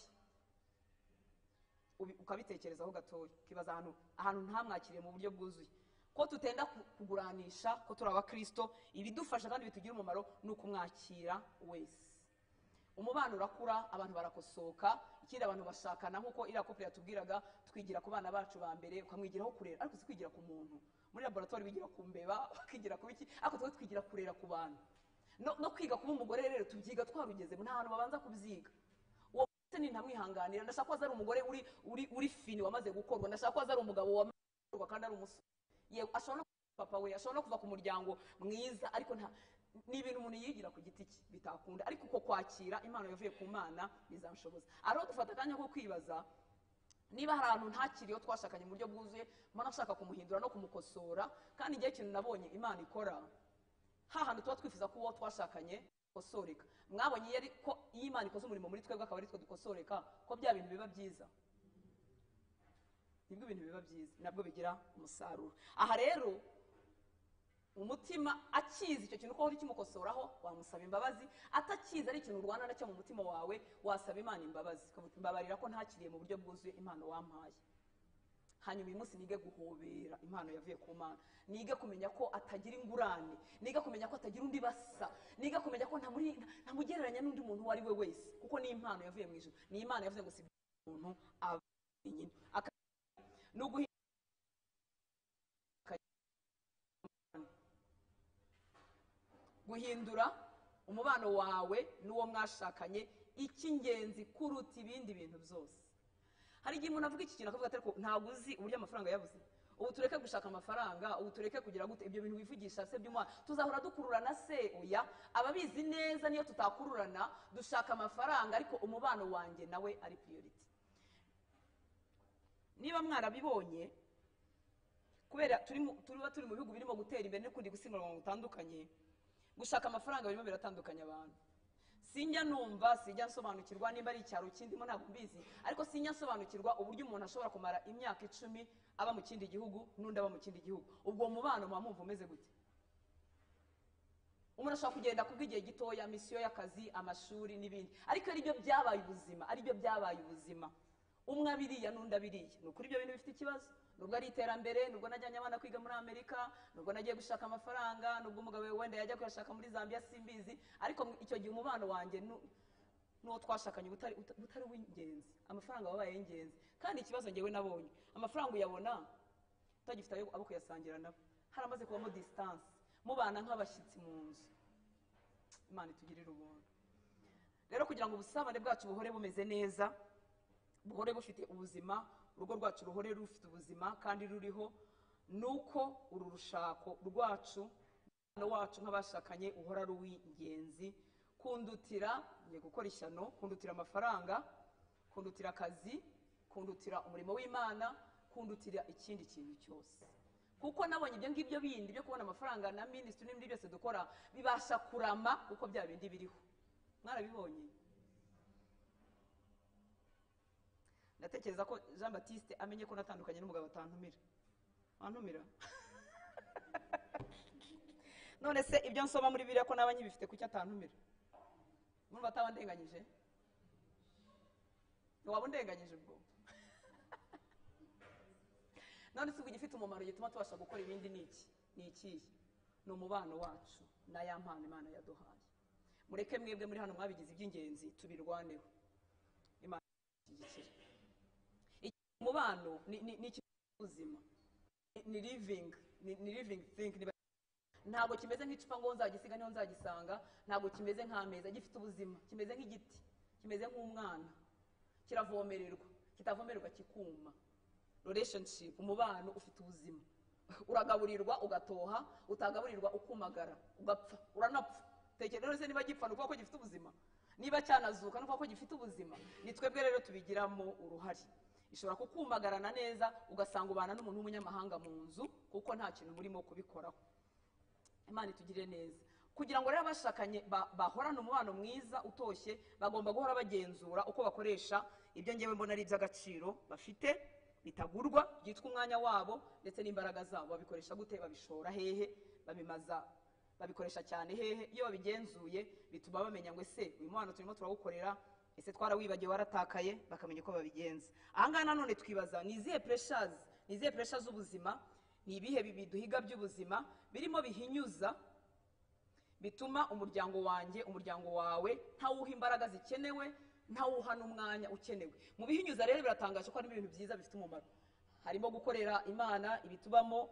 A: ukabitekerezaho gatoya, ukibaza ahantu ntamwakiriye mu buryo bwuzuye. Ko tutenda kuguranisha ko turi abakristo, ibidufasha kandi bitugira umumaro ni ukumwakira wese. Umubano urakura, abantu barakosoka. Ikindi, abantu bashakana nk'uko iriya couple yatubwiraga, twigira ku bana bacu ba mbere, ukamwigiraho kurera, ariko si kwigira ku muntu. Muri laboratoire bigira ku mbeba, bakigira ku biki, ariko twe twigira kurera ku bantu. No kwiga kuba umugore rero tubyiga twarugezemo, nta hantu babanza kubyiga. Uwo se ni ntamwihanganira, ndashaka ko aza ari umugore uri fini, wamaze gukorwa, ndashaka ko aza ari umugabo wamaze gukorwa kandi ari umusore. Yewe, ashobora no kuba papa we, ashobora no kuva ku muryango mwiza, ariko nta ni ibintu umuntu yigira ku giti cye bitakunda. Ariko uko kwakira impano yavuye ku Mana bizanshoboza. Ariho dufata akanya ko kwibaza niba hari ahantu ntakiriyeho twashakanye mu buryo bwuzuye, mbona nshaka kumuhindura no kumukosora. Kandi igihe kintu nabonye Imana ikora, ha hantu tuba twifuza ko uwo twashakanye kosoreka, mwabonye iyo ko iyo Imana ikoze umurimo muri twebwe akaba ari twe dukosoreka, ko bya bintu biba byiza, nibwo ibintu biba byiza, nabwo bigira umusaruro. Aha rero umutima akizi icyo kintu ko uri kimukosoraho, wamusaba imbabazi. Atakizi ari ikintu urwana nacyo mu mutima wawe, wasaba Imana imbabazi, mbabarira ko ntakiriye mu buryo bwuzuye impano wampaye. Hanyuma uyu munsi nige guhobera impano yavuye ku Mana, nige kumenya ko atagira ingurane, nige kumenya ko atagira undi basa, nige kumenya ko ntamugereranya n'undi muntu uwo ari we wese, kuko ni impano yavuye mu ijuru. Ni Imana yavuze ngo si umuntu aba wenyine. Guhindura umubano wawe n'uwo mwashakanye, icy'ingenzi kuruta ibindi bintu byose. Hari igihe umuntu avuga iki kintu akavuga ati ariko ntabwo uzi uburyo amafaranga yabuze, ubu tureke gushaka amafaranga, ubu tureke kugira gute, ibyo bintu wivugisha se by'umwana tuzahora dukururana se? Oya, ababizi neza niyo tutakururana dushaka amafaranga, ariko umubano wanjye nawe ari priority. Niba mwarabibonye, kubera tuba turi mu bihugu birimo gutera imbere n'ukundi gusiganwa gutandukanye, gushaka amafaranga birimo biratandukanya abantu. Sinjya numva, sinjya nsobanukirwa nimba ari icyaro kindimo, ntabwo mbizi, ariko sinjya nsobanukirwa uburyo umuntu ashobora kumara imyaka 10 aba mu kindi gihugu n'undi aba mu kindi gihugu. Ubwo mubano muba mwumva umeze gute? Umuntu ashobora kugenda kubw'igihe gitoya, misiyo y'akazi, amashuri n'ibindi, ariko aribyo byabaye ubuzima, aribyo byabaye ubuzima, umwe abiriya n'undi abiriya. Ni ukuri ibyo bintu bifite ikibazo. Nubwo ari iterambere, nubwo najyanye abana kwiga muri Amerika, nubwo nagiye gushaka amafaranga, nubwo umugabo wenda yajya kuyashaka muri Zambia simbizi, ariko icyo gihe umubano wanjye n'uwo twashakanye utari uw'ingenzi. Amafaranga wabaye ingenzi. Kandi ikibazo ngewe nabonye, amafaranga uyabona utagifite abo kuyasangira nabo, haramaze kubamo distance, mubana nk'abashyitsi mu nzu. Imana itugirire ubuntu. Rero kugira ngo ubusabane bwacu buhore bumeze neza, buhore bufite ubuzima, urugo rwacu ruhore rufite ubuzima kandi ruriho, nuko uru rushako rwacu, umubano wacu nk'abashakanye uhora ari uw'ingenzi. Kundutira ngiye gukora ishyano, kundutira amafaranga, kundutira akazi, kundutira umurimo w'Imana, kundutira ikindi kintu cyose. Kuko nabonye ibyo ngibyo bindi byo kubona amafaranga na ministry n'ibindi byose dukora bibasha kurama kuko bya bindi biriho. Mwarabibonye. Ndatekereza ko Jean Baptiste amenye ko natandukanye n'umugabo atantumira. Antumira. None se ibyo nsoma muri Bibiliya ko naba nyibifite kuki atantumira? Murumva atabandenganyije? Waba undenganyije ubwo? None se ubwo igifite umumaro gituma tubasha gukora ibindi ni iki? Ni ikihe? Ni umubano wacu na ya mpano Imana yaduhaye. Mureke mwebwe muri hano mwabigize iby'ingenzi tubirwaneho. Imana ishyigikire. Umubano ni ubuzima, ni living, ni living thing. Ntabwo kimeze nk'icupa ngo nzagisiga niho nzagisanga, ntabwo kimeze nk'ameza, gifite ubuzima, kimeze nk'igiti, kimeze nk'umwana, kiravomererwa, kitavomererwa kikuma. Relationship, umubano ufite ubuzima. Uragaburirwa ugatoha, utagaburirwa ukumagara, ugapfa, uranapfa. Tekereza niba gipfa nuko ko gifite ubuzima, niba cyanazuka nuko ko gifite ubuzima. Ni twebwe rero tubigiramo uruhare. Ishobora kukumagarana neza ugasanga ubana n'umuntu w'umunyamahanga mu nzu kuko nta kintu murimo kubikoraho. Imana itugirire neza. Kugira ngo rero abashakanye bahorane umubano mwiza utoshye, bagomba guhora bagenzura uko bakoresha ibyo ngewe mbona ari iby'agaciro bafite bitagurwa, byitwa umwanya wabo ndetse n'imbaraga zabo. Babikoresha gute? Babishora hehe? Babimaza, babikoresha cyane hehe? Iyo babigenzuye bituma bamenya ngo ese uyu mubano turimo turawukorera, ese twarawibagiwe waratakaye, bakamenya uko babigenza. Aha ngaha nanone twibaza ni izihe pressures, ni izihe pressures z'ubuzima, ni ibihe biduhiga by'ubuzima birimo bihinyuza bituma umuryango wanjye, umuryango wawe ntawuha imbaraga zikenewe, ntawuha n'umwanya ukenewe. Mu bihinyuza rero biratangaje ko harimo ibintu byiza bifite umumaro. Harimo gukorera Imana, ibitubamo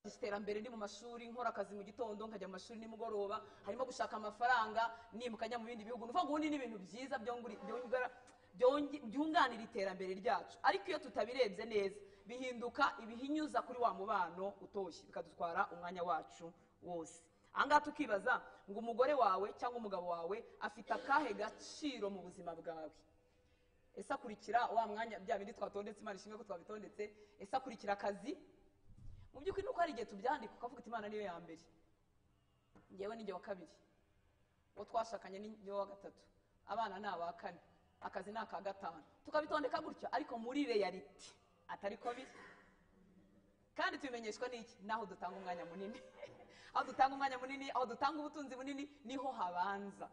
A: iterambere, ndi mu mashuri nkora akazi mu gitondo nkajya mu mashuri nimugoroba, harimo gushaka amafaranga nimuka njya mu bindi bihugu. Nuvuga ngo ubundi ni ibintu byiza byunganira iterambere ryacu, ariko iyo tutabirebye neza bihinduka ibihinyuza kuri wa mubano utoshye, bikadutwara umwanya wacu wose. Aha ngaha tukibaza ngo umugore wawe cyangwa umugabo wawe afite akahe gaciro mu buzima bwawe? Ese akurikira wa mwanya bya bindi twatondetse, Imana ishimwe ko twabitondetse, ese akurikira akazi? Mu by'ukuri nuko hari igihe tubyandika ukavuga uti Imana niyo ya mbere, ngewe ni njye wa kabiri, uwo twashakanye ni njye wa gatatu, abana ni aba kane, akazi ni aka gatanu, tukabitondeka gutyo, ariko muri reality atari ko biri. Kandi tubimenyeshwa n'iki? Naho dutanga umwanya munini. Aho dutanga umwanya munini, aho dutanga ubutunzi bunini, niho habanza.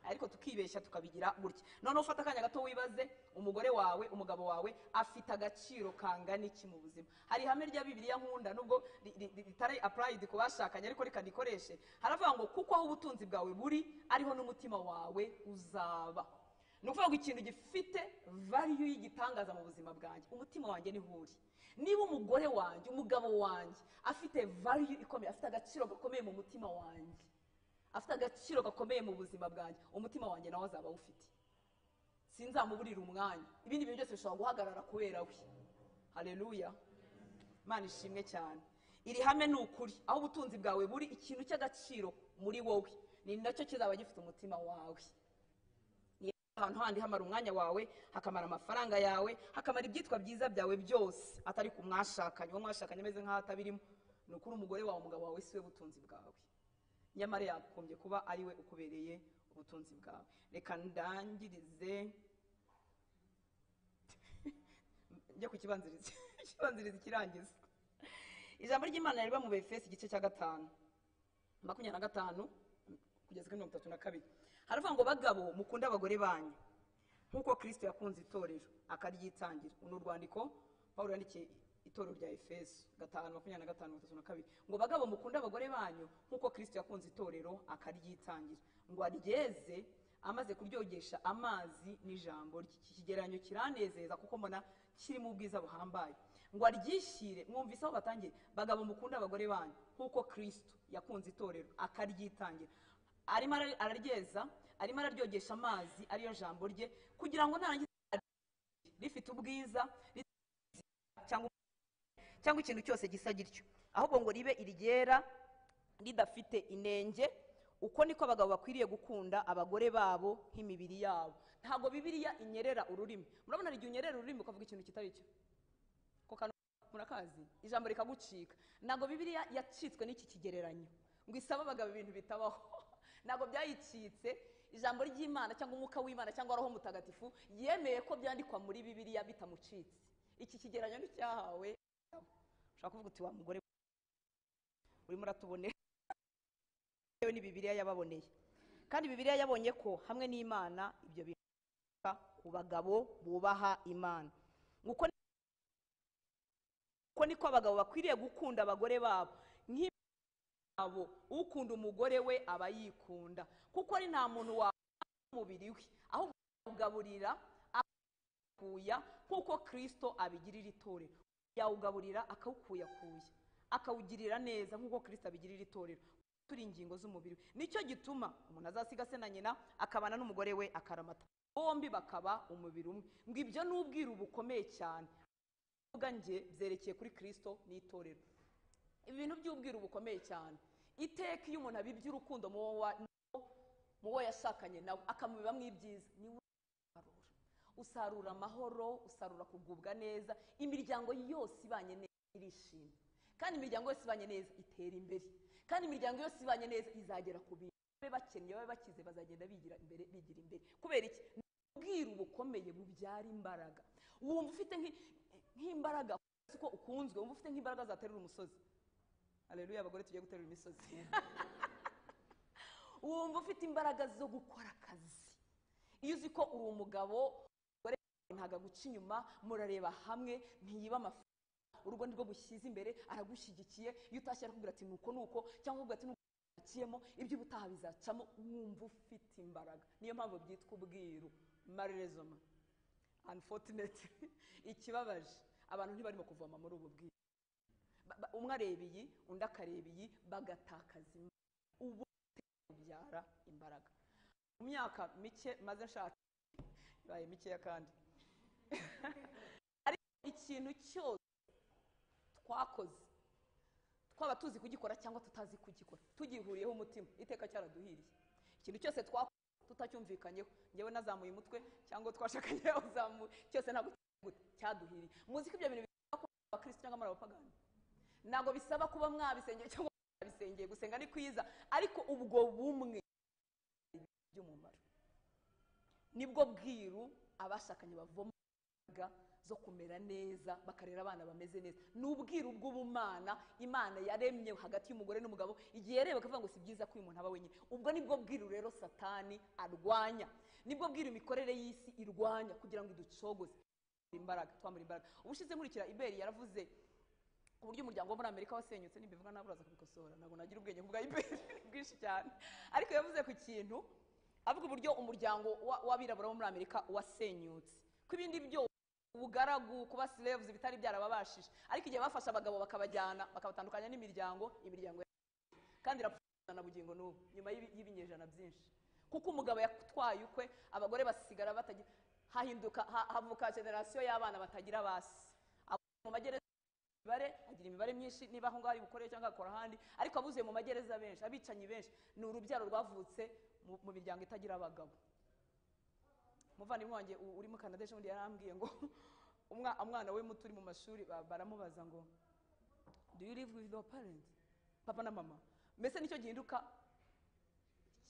A: Ariko tukibeshya tukabigira gutya. Noneho ufata akanya gato wibaze, umugore wawe, umugabo wawe afite agaciro kangana iki mu buzima? Hari ihame rya Bibiliya nkunda nubwo ritari applied ku bashakanye, ariko reka ndikoreshe. Haravuga ngo kuko aho ubutunzi bwawe buri ariho n'umutima wawe uzaba. Ni ukuvuga ngo ikintu gifite value y'igitangaza mu buzima bwanjye, umutima wanjye niho uri. Niba umugore wanjye, umugabo wanjye afite value ikomeye, afite agaciro gakomeye mu mutima wanjye, afite agaciro gakomeye mu buzima bwanjye, umutima wanjye nawe azaba awufite. Sinzamuburira umwanya, ibindi bintu byose bishobora guhagarara kubera we. Haleluya, Imana ishimwe cyane. Iri hame ni ukuri, aho ubutunzi bwawe buri, ikintu cy'agaciro muri wowe ni nacyo kizaba gifite umutima wawe. Ahantu handi hamara umwanya wawe, hakamara amafaranga yawe, hakamara ibyitwa byiza byawe byose, atari ku mwashakanye. Uwo mwashakanye ameze nk'aho atabirimo. Ni ukuri umugore wawe, umugabo wawe si we butunzi bwawe, nyamara yagombye kuba ari we ukubereye ubutunzi bwawe. Reka ndangirize njye ku kibanziriza, ikibanziriza ikirangiza. Ijambo ry'Imana riba mu Befesi igice cya 5 25 kugeza kuri 32. Haravuga ngo bagabo mukunde abagore banyu nk'uko Kristo yakunze itorero akaryitangira. Uru rwandiko Paulo yandikiye Itorero rya Efeso 5:25-32 ngo bagabo mukunde abagore banyu nk'uko Kristo yakunze itorero akaryitangira, ngo aryeze amaze kuryogesha amazi n'ijambo rye. Iki kigereranyo kiranezeza kuko mbona kirimo ubwiza buhambaye. Ngo aryishyire, mwumvise aho batangiye, bagabo mukunde abagore banyu nk'uko Kristo yakunze itorero akaryitangira. Arimo araryeza, arimo araryogesha amazi ariyo jambo rye, kugira ngo narangiza rifite ubwiza cyangwa ikintu cyose gisa gityo, ahubwo ngo ribe iryera ridafite inenge. Uko niko abagabo bakwiriye gukunda abagore babo nk'imibiri yabo. Ntabwo Bibiliya inyerera ururimi. Murabona igihe unyerera ururimi ukavuga ikintu kitari cyo, ko kano murakazi ijambo rikagucika. Ntabwo Bibiliya yacitswe n'iki kigereranyo ngo isabe abagabo ibintu bitabaho. Ntabwo byayicitse. Ijambo ry'Imana cyangwa umwuka w'Imana cyangwa Roho Mutagatifu yemeye ko byandikwa muri Bibiliya bitamucitse. Iki kigereranyo nticyahawe. Ushaka kuvuga uti wa mugore urimo uratubonera, yewe ni Bibiliya yababoneye. Kandi Bibiliya yabonye ko hamwe n'Imana ibyo bintu ku bagabo bubaha Imana. Uko niko abagabo bakwiriye gukunda abagore babo nk'abo. Ukunda umugore we aba yikunda, kuko ari nta muntu wa umubiri we, ahubwo awugaburira akuya nk'uko Kristo abigirira itorero. Yawugaburira akawukuyakuya, akawugirira neza nk'uko Kristo abigirira itorero. Turi ingingo z'umubiri we. Nicyo gituma umuntu azasiga se na nyina akabana n'umugore we akaramata, bombi bakaba umubiri umwe. Ngo ibyo ni ubwiru bukomeye cyane. Vuga nge byerekeye kuri Kristo n'itorero. Ibintu by'ubwiru bukomeye cyane. Iteka iyo umuntu abibye urukundo mu wo yashakanye nawe akamubibamwo ibyiza, niwe usarura amahoro, usarura kugubwa neza. Imiryango yose ibanye neza irishimye, kandi imiryango yose ibanye neza itera imbere, kandi imiryango yose ibanye neza izagera ku bintu. Babe bakennye babe bakize bazagenda bigira imbere, bigira imbere. Kubera iki? Ubwiru bukomeye bubyara imbaraga. Wumva ufite nk'imbaraga uko ukunzwe, wumva ufite nk'imbaraga zaterura umusozi. Haleluya, abagore tugiye guterura imisozi. Wumva ufite imbaraga zo gukora akazi. Iyo uzi ko uri umugabo, umugore ntago aguca inyuma, murareba hamwe, ntiyiba amafaranga, urugo nirwo gushyize imbere, aragushyigikiye. Iyo utashye arakubwira ati nuko nuko, cyangwa akubwira ati nuko aciyemo, ibyo ubutaha bizacamo. Wumva ufite imbaraga. Niyo mpamvu byitwa ubwiru. Marerezoma, unfortunately, ikibabaje abantu ntibarimo kuvoma muri ubu bwiru. Umwe areba iyi, undi akareba iyi, bagatakaza ubu bubyara imbaraga. Mu myaka mike maze nshaka, ibaye mikeya kandi, ariko ikintu cyose twakoze twaba tuzi kugikora cyangwa tutazi kugikora, tugihuriyeho umutima, iteka cyaraduhiriye. Ikintu cyose twakoze tutacyumvikanyeho, njyewe nazamuye umutwe cyangwa twashakanye uzamuye, cyose ntabwo cyaduhiriye. Muzi ko ibyo bintu bisaba kuba abakristo cyangwa muri abapagani? Ntabwo bisaba kuba mwabisengeye cyangwa mwabisengeye. Gusenga ni kwiza, ariko ubwo bumwe by'umumaro nibwo bwiru abashakanye bavoma zo kumera neza, bakarera abana bameze neza. Ni ubwiru bw'ubumana Imana yaremye hagati y'umugore n'umugabo. Igihe yareba akavuga ngo si byiza ko uyu muntu aba wenyine. Ubwo nibwo bwiru rero Satani arwanya, nibwo bwiru imikorere y'isi irwanya kugira ngo iducogoze imbaraga, twambura imbaraga. Ubushize nkurikira Iberi yaravuze ku buryo umuryango wo muri Amerika wasenyutse. Nimbivuga nawe uraza kubikosora, ntabwo nagira ubwenge kuvuga Iberi bwinshi cyane, ariko yavuze ku kintu avuga uburyo umuryango w'abirabura bo muri Amerika wasenyutse, ko ibindi byo ubugaragu, kuba slaves bitari byarababashije, ariko igihe bafashe abagabo bakabajyana bakabatandukanya n'imiryango, imiryango kandi irapfana na bugingo n'ubu nyuma y'ibinyejana byinshi, kuko umugabo yatwaye ukwe, abagore basigara batagira, hahinduka havuka generation y'abana batagira basi. Mu magereza imibare agira imibare myinshi, niba aho ngaho ari bukore cyangwa akora ahandi, ariko abuzuye mu magereza benshi, abicanyi benshi, ni urubyaro rwavutse mu miryango itagira abagabo. Muvandimwe wanjye uri mu Canada ejo bundi yarambwiye ngo umwana we muto uri mu mashuri baramubaza ngo do you live with your parents, papa na mama? Mbese nicyo gihinduka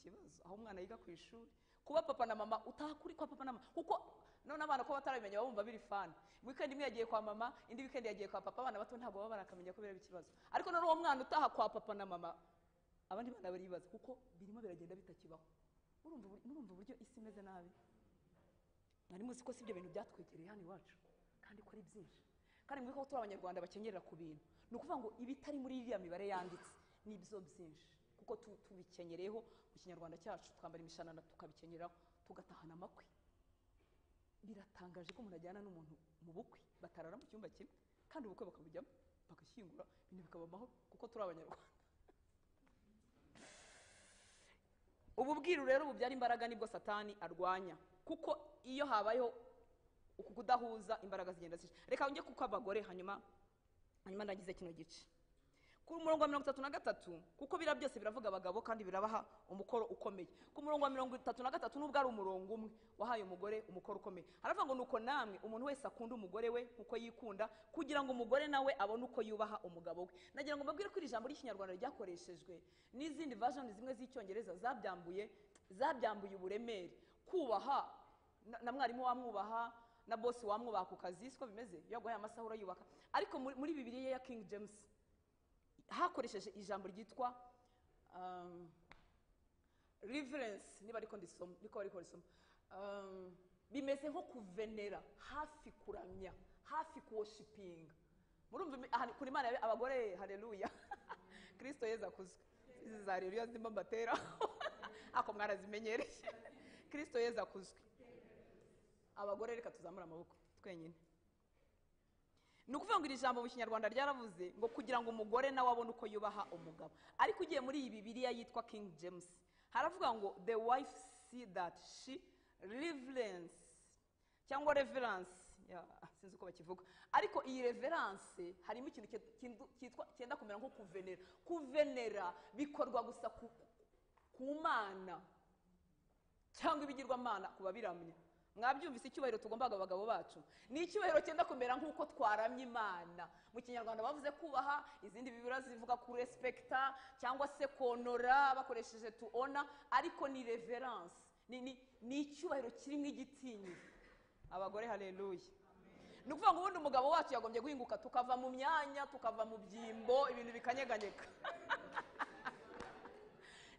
A: ikibazo aho umwana yiga ku ishuri, kuba papa na mama utaha kuri kwa papa na mama, kuko none abana ko batarabimenya babumva biri fani. Weekend imwe yagiye kwa mama, indi weekend yagiye kwa papa. Abana bato ntabwo baba barakamenya ko biraba ikibazo, ariko none uwo mwana utaha kwa papa na mama, abandi bana baribaza kuko birimo biragenda bitakibaho. Murumva uburyo isi imeze nabi. Mwari muzi ko si ibyo bintu byatwegereye hano iwacu, kandi ko ari byinshi, Kandi mwibuke ko turi Abanyarwanda bakenyerera ku bintu. Ni ukuvuga ngo ibitari muri iriya mibare yanditse nibyo byinshi, kuko tubikenyeraho mu Kinyarwanda cyacu, twambara imishanana tukabikenyeraho, tugatahana amakwe. Biratangaje ko umuntu ajyana n'umuntu mu bukwe batarara mu cyumba kimwe, kandi ubukwe bakabujyamo bagashyingura, ibintu bikaba amahoro, kuko turi Abanyarwanda. Ubu bwiru rero bubyara imbaraga nibwo Satani arwanya, kuko iyo habayeho uku kudahuza imbaraga zigenda zisha. Reka njye kuko abagore, hanyuma ndagize kino gice ku murongo wa 33, kuko bira byose biravuga abagabo kandi birabaha umukoro ukomeye. Ku murongo wa 33, nubwo ari umurongo umwe wahaye umugore umukoro ukomeye, haravuga ngo nuko namwe umuntu wese akunda umugore we nkuko yikunda, kugira ngo umugore nawe abone uko yubaha umugabo we. Nagira ngo mbabwire ko iri jambo ry'Ikinyarwanda ryakoreshejwe n'izindi version zimwe z'Icyongereza zabyambuye uburemere. Kubaha na mwarimu wamwubaha, na boss wamwubaha ku kazi, siko bimeze, iyo aguhaye amasaha urayubaka. Ariko muri Bibiliya ya King James hakoresheje ijambo ryitwa reverence, niba ariko ndisoma, niko ariko risoma, bimeze nko kuvenera, hafi kuramya, hafi kuworshipinga. Murumva kuri Imana abagore, haleluya, Kristo Yesu akuzwe. Izi za haleluya zimba mbatera ako mwarazimenyereye. Kristo Yesu akuzwe. Abagore reka tuzamura amaboko twenyine. Ni ukuvuga ngo iri jambo mu Kinyarwanda ryaravuze ngo kugira ngo umugore nawe abone uko yubaha umugabo. Ariko ugiye muri iyi Bibiliya yitwa King James, haravuga ngo the wife see that she reverence, cyangwa reverence, sinzi uko bakivuga, ariko iyi reverence harimo ikintu cyitwa cyenda kumera nko kuvenera. Kuvenera bikorwa gusa ku Mana cyangwa ibigirwamana ku babiramya. Mwabyumvise icyubahiro tugombaga abagabo bacu ni icyubahiro cyenda kumera nk'uko twaramye Imana. Mu Kinyarwanda bavuze kubaha, izindi Bibiliya zivuga ku respecta cyangwa se konora bakoresheje to honor, ariko ni reverence, ni icyubahiro kirimo igitinyiro. Abagore haleluya. Ni ukuvuga ngo ubundi umugabo wacu yagombye guhinguka, tukava mu myanya, tukava mu byimbo, ibintu bikanyeganyega.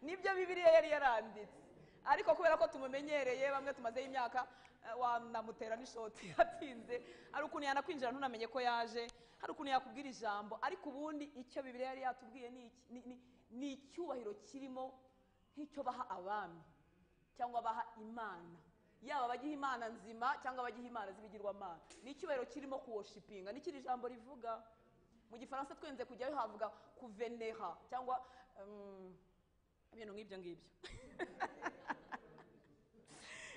A: Nibyo Bibiliya yari yaranditse, ariko kubera ko tumumenyereye, bamwe tumazeho imyaka, wanamutera n'ishoti yatinze, hari ukuntu yanakwinjira ntunamenye ko yaje, hari ukuntu yakubwira ijambo. Ariko ubundi icyo Bibiliya yari yatubwiye ni icyubahiro kirimo nk'icyo baha abami cyangwa baha Imana, yaba abagiha Imana nzima cyangwa abagiha Imana z'ibigirwamana. Ni icyubahiro kirimo kuworshipinga. Ni kiri jambo rivuga mu Gifaransa twenze kujyayo, havuga kuvenera cyangwa ibintu nk'ibyo ngibyo.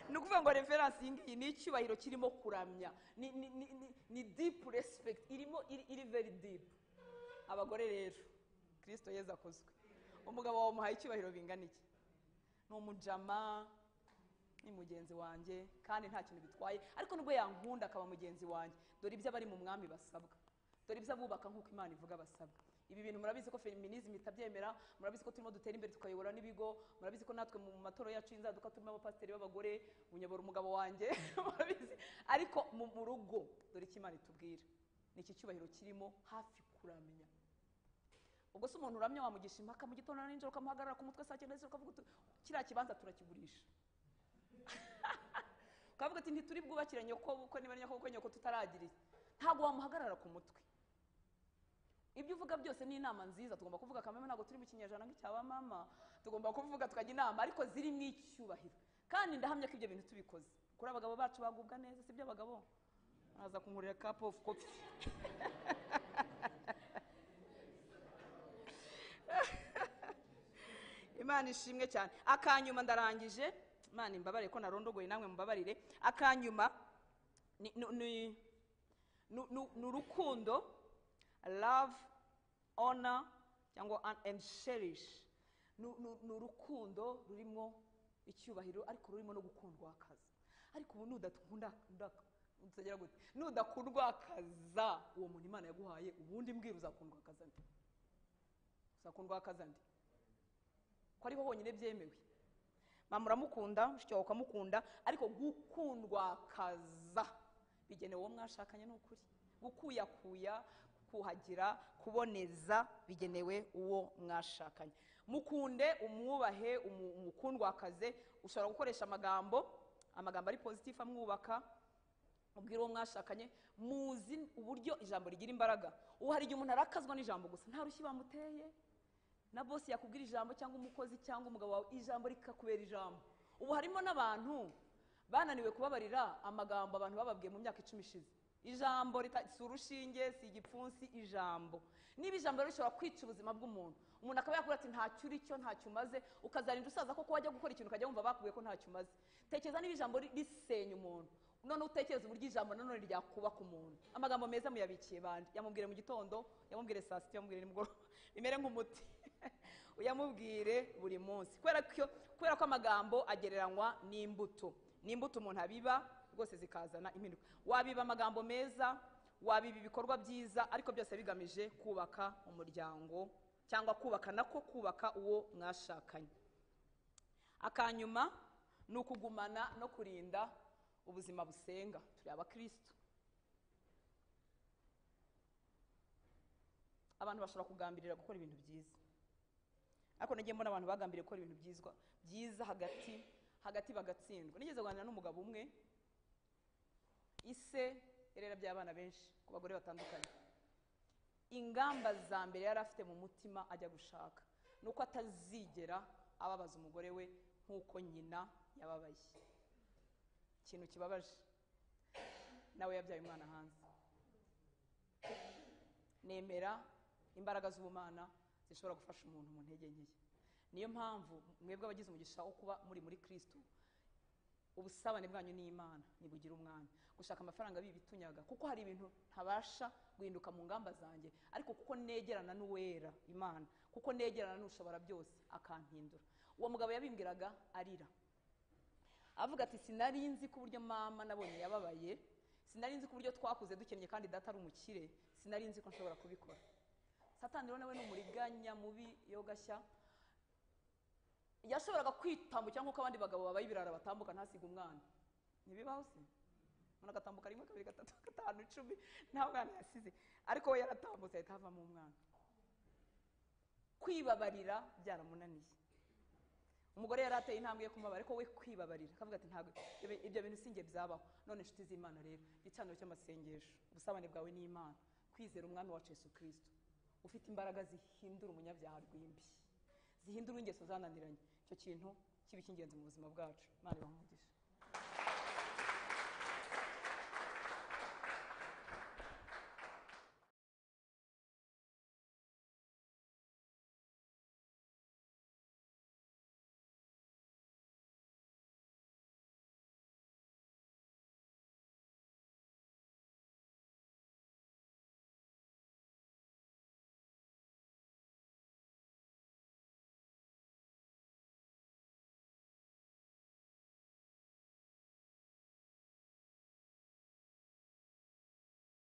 A: Ni ukuvuga ngo reference iyi ngiyi ni icyubahiro kirimo kuramya, ni deep respect, irimo iri very deep. Abagore rero, Kristo Yesu akozwe. Umugabo wawe umuhaye icyubahiro bingana iki? Ni umujama, ni mugenzi wanjye, kandi nta kintu bitwaye, ariko nubwo yankunda akaba mugenzi wanjye, dore ibyo abari mu mwami basabwa, dore ibyo abubaka nk'uko Imana ivuga basabwa. Ibi bintu murabizi ko feminism itabyemera, murabizi ko turimo dutera imbere tukayobora n'ibigo, murabizi ko natwe mu matoro yacu y'inzaduka turimo abapasiteri b'abagore, unyobora umugabo wanjye, murabizi. Ariko mu rugo dore icyo Imana itubwira, ni iki cyubahiro kirimo hafi kuramya. Ubwo se umuntu uramya wamugisha impaka mu gitondo na nijoro, ukamuhagarara ku mutwe saa 9 z'ijoro, ukavuga uti kiriya kibanza turakigurisha, ukavuga ati ntituri bwubakire nyoko bukwe, niba nyoko bukwe nyoko tutaragira, ntabwo wamuhagarara ku mutwe. Ibyo uvuga byose ni inama nziza, tugomba kuvuga kameme, ntabwo turi mu kinyejana nk'icya mama, tugomba kuvuga tukajya inama, ariko ziri mu icyubahiro. Kandi ndahamya ko ibyo bintu tubikoze kuri abagabo bacu bagubwa neza, sibyo abagabo? Naza kunkurira cup of coffee. Imana ishimwe cyane. Akanyuma ndarangije, Imana imbabarire ko narondogoye, namwe mumbabarire. Akanyuma ni urukundo, love, honor cyangwa and cherish. Ni urukundo rurimo icyubahiro, ariko rurimo no gukundwa akazi. Ariko ubu nudakunda utagira gute, nudakundwa akaza uwo muntu Imana yaguhaye, ubundi mbwira uzakundwa akaza nde? Uzakundwa akaza nde? Ko ariho honyine byemewe. Mama uramukunda, mushiki wawe ukamukunda, ariko gukundwa akaza bigenewe uwo mwashakanye. Ni ukuri gukuyakuya, kuhagira, kuboneza bigenewe uwo mwashakanye. Mukunde, umwubahe, umukundwakaze. Ushobora gukoresha amagambo ari positive amwubaka, Ubwira uwo mwashakanye, muzi uburyo ijambo rigira imbaraga. Ubu hari igihe umuntu arakazwa n'ijambo gusa, nta rushyi bamuteye, na boss yakubwira ijambo cyangwa umukozi cyangwa umugabo wawe, ijambo rikakubera ijambo. Ubu harimo n'abantu bananiwe kubabarira amagambo abantu bababwiye mu myaka 10 ishize. Ijambo si urushinge, si igipfunsi, ijambo. Niba ijambo rishobora kwica ubuzima bw'umuntu, umuntu akaba yakubwira ati ntacyo uri cyo, ntacyo umaze, ukazarinda usaza koko wajya gukora ikintu ukajya wumva bakubwiye ko ntacyo umaze. Tekereza niba ijambo risenya umuntu, none utekereza uburyo ijambo nanone ryakubaka umuntu. Amagambo meza muyabikiye bande? Yamubwire mu gitondo, yamubwire saa sita, yamubwire nimugoroba, bimere nk'umuti. Uyamubwire buri munsi. Kubera ko amagambo agereranywa n'imbuto. N'imbuto umuntu abiba rwose zikazana impinduka. Wabiba amagambo meza, wabiba ibikorwa byiza, ariko byose bigamije kubaka umuryango cyangwa kubaka nako kubaka uwo mwashakanye. Akanyuma ni ukugumana no kurinda ubuzima busenga. Turi abakristo. Abantu bashobora kugambirira gukora ibintu byiza, ariko nagiye mbona abantu bagambiriye gukora ibintu byiza hagati bagatsindwa. Nigeze kuganira n'umugabo umwe, ise yarera by'abana benshi ku bagore batandukanye. Ingamba za mbere yari afite mu mutima ajya gushaka nuko atazigera ababaza umugore we nk'uko nyina yababaye. Ikintu kibabaje, nawe yabyaye umwana hanze. Nemera imbaraga z'ubumana zishobora gufasha umuntu mu ntege nkeya. Niyo mpamvu mwebwe abagize umugisha wo kuba muri Kristo, ubusabane bwanyu n'Imana nibugira umwanya. Gushaka amafaranga bibitunyaga, kuko hari ibintu ntabasha guhinduka mu ngamba zanjye, ariko kuko negerana n'uwera Imana, kuko negerana n'ushobora byose akampindura. Uwo mugabo yabimbwiraga arira, avuga ati sinari nzi ko uburyo mama nabonye yababaye, sinari nzi ko uburyo twakuze dukennye kandi data ari umukire, sinari nzi ko nshobora kubikora. Satani rero nawe ni umuriganya mubi yogashya. Yashoboraga kwitambukira nk'uko abandi bagabo babaye ibirara batambuka ntasiga umwana. Ntibibaho se? Umuntu agatambuka 1, 2, 3, 5, 10, nta mwana yasize, ariko we yaratambutse ahita havamo umwana. Kwibabarira byaramunaniye. Umugore yari ateye intambwe yo kumubabara, ariko we kwibabarira akavuga ati ntabwo ibyo bintu sinjye byabaho. None inshuti z'Imana rero, igicaniro cy'amasengesho, ubusabane bwawe n'Imana, kwizera umwami wacu Yesu Kristo ufite imbaraga zihindura umunyabyaha rwimbi, zihindura ingeso zananiranye, icyo kintu kiba icy'ingenzi mu buzima bwacu. Imana ibahe umugisha.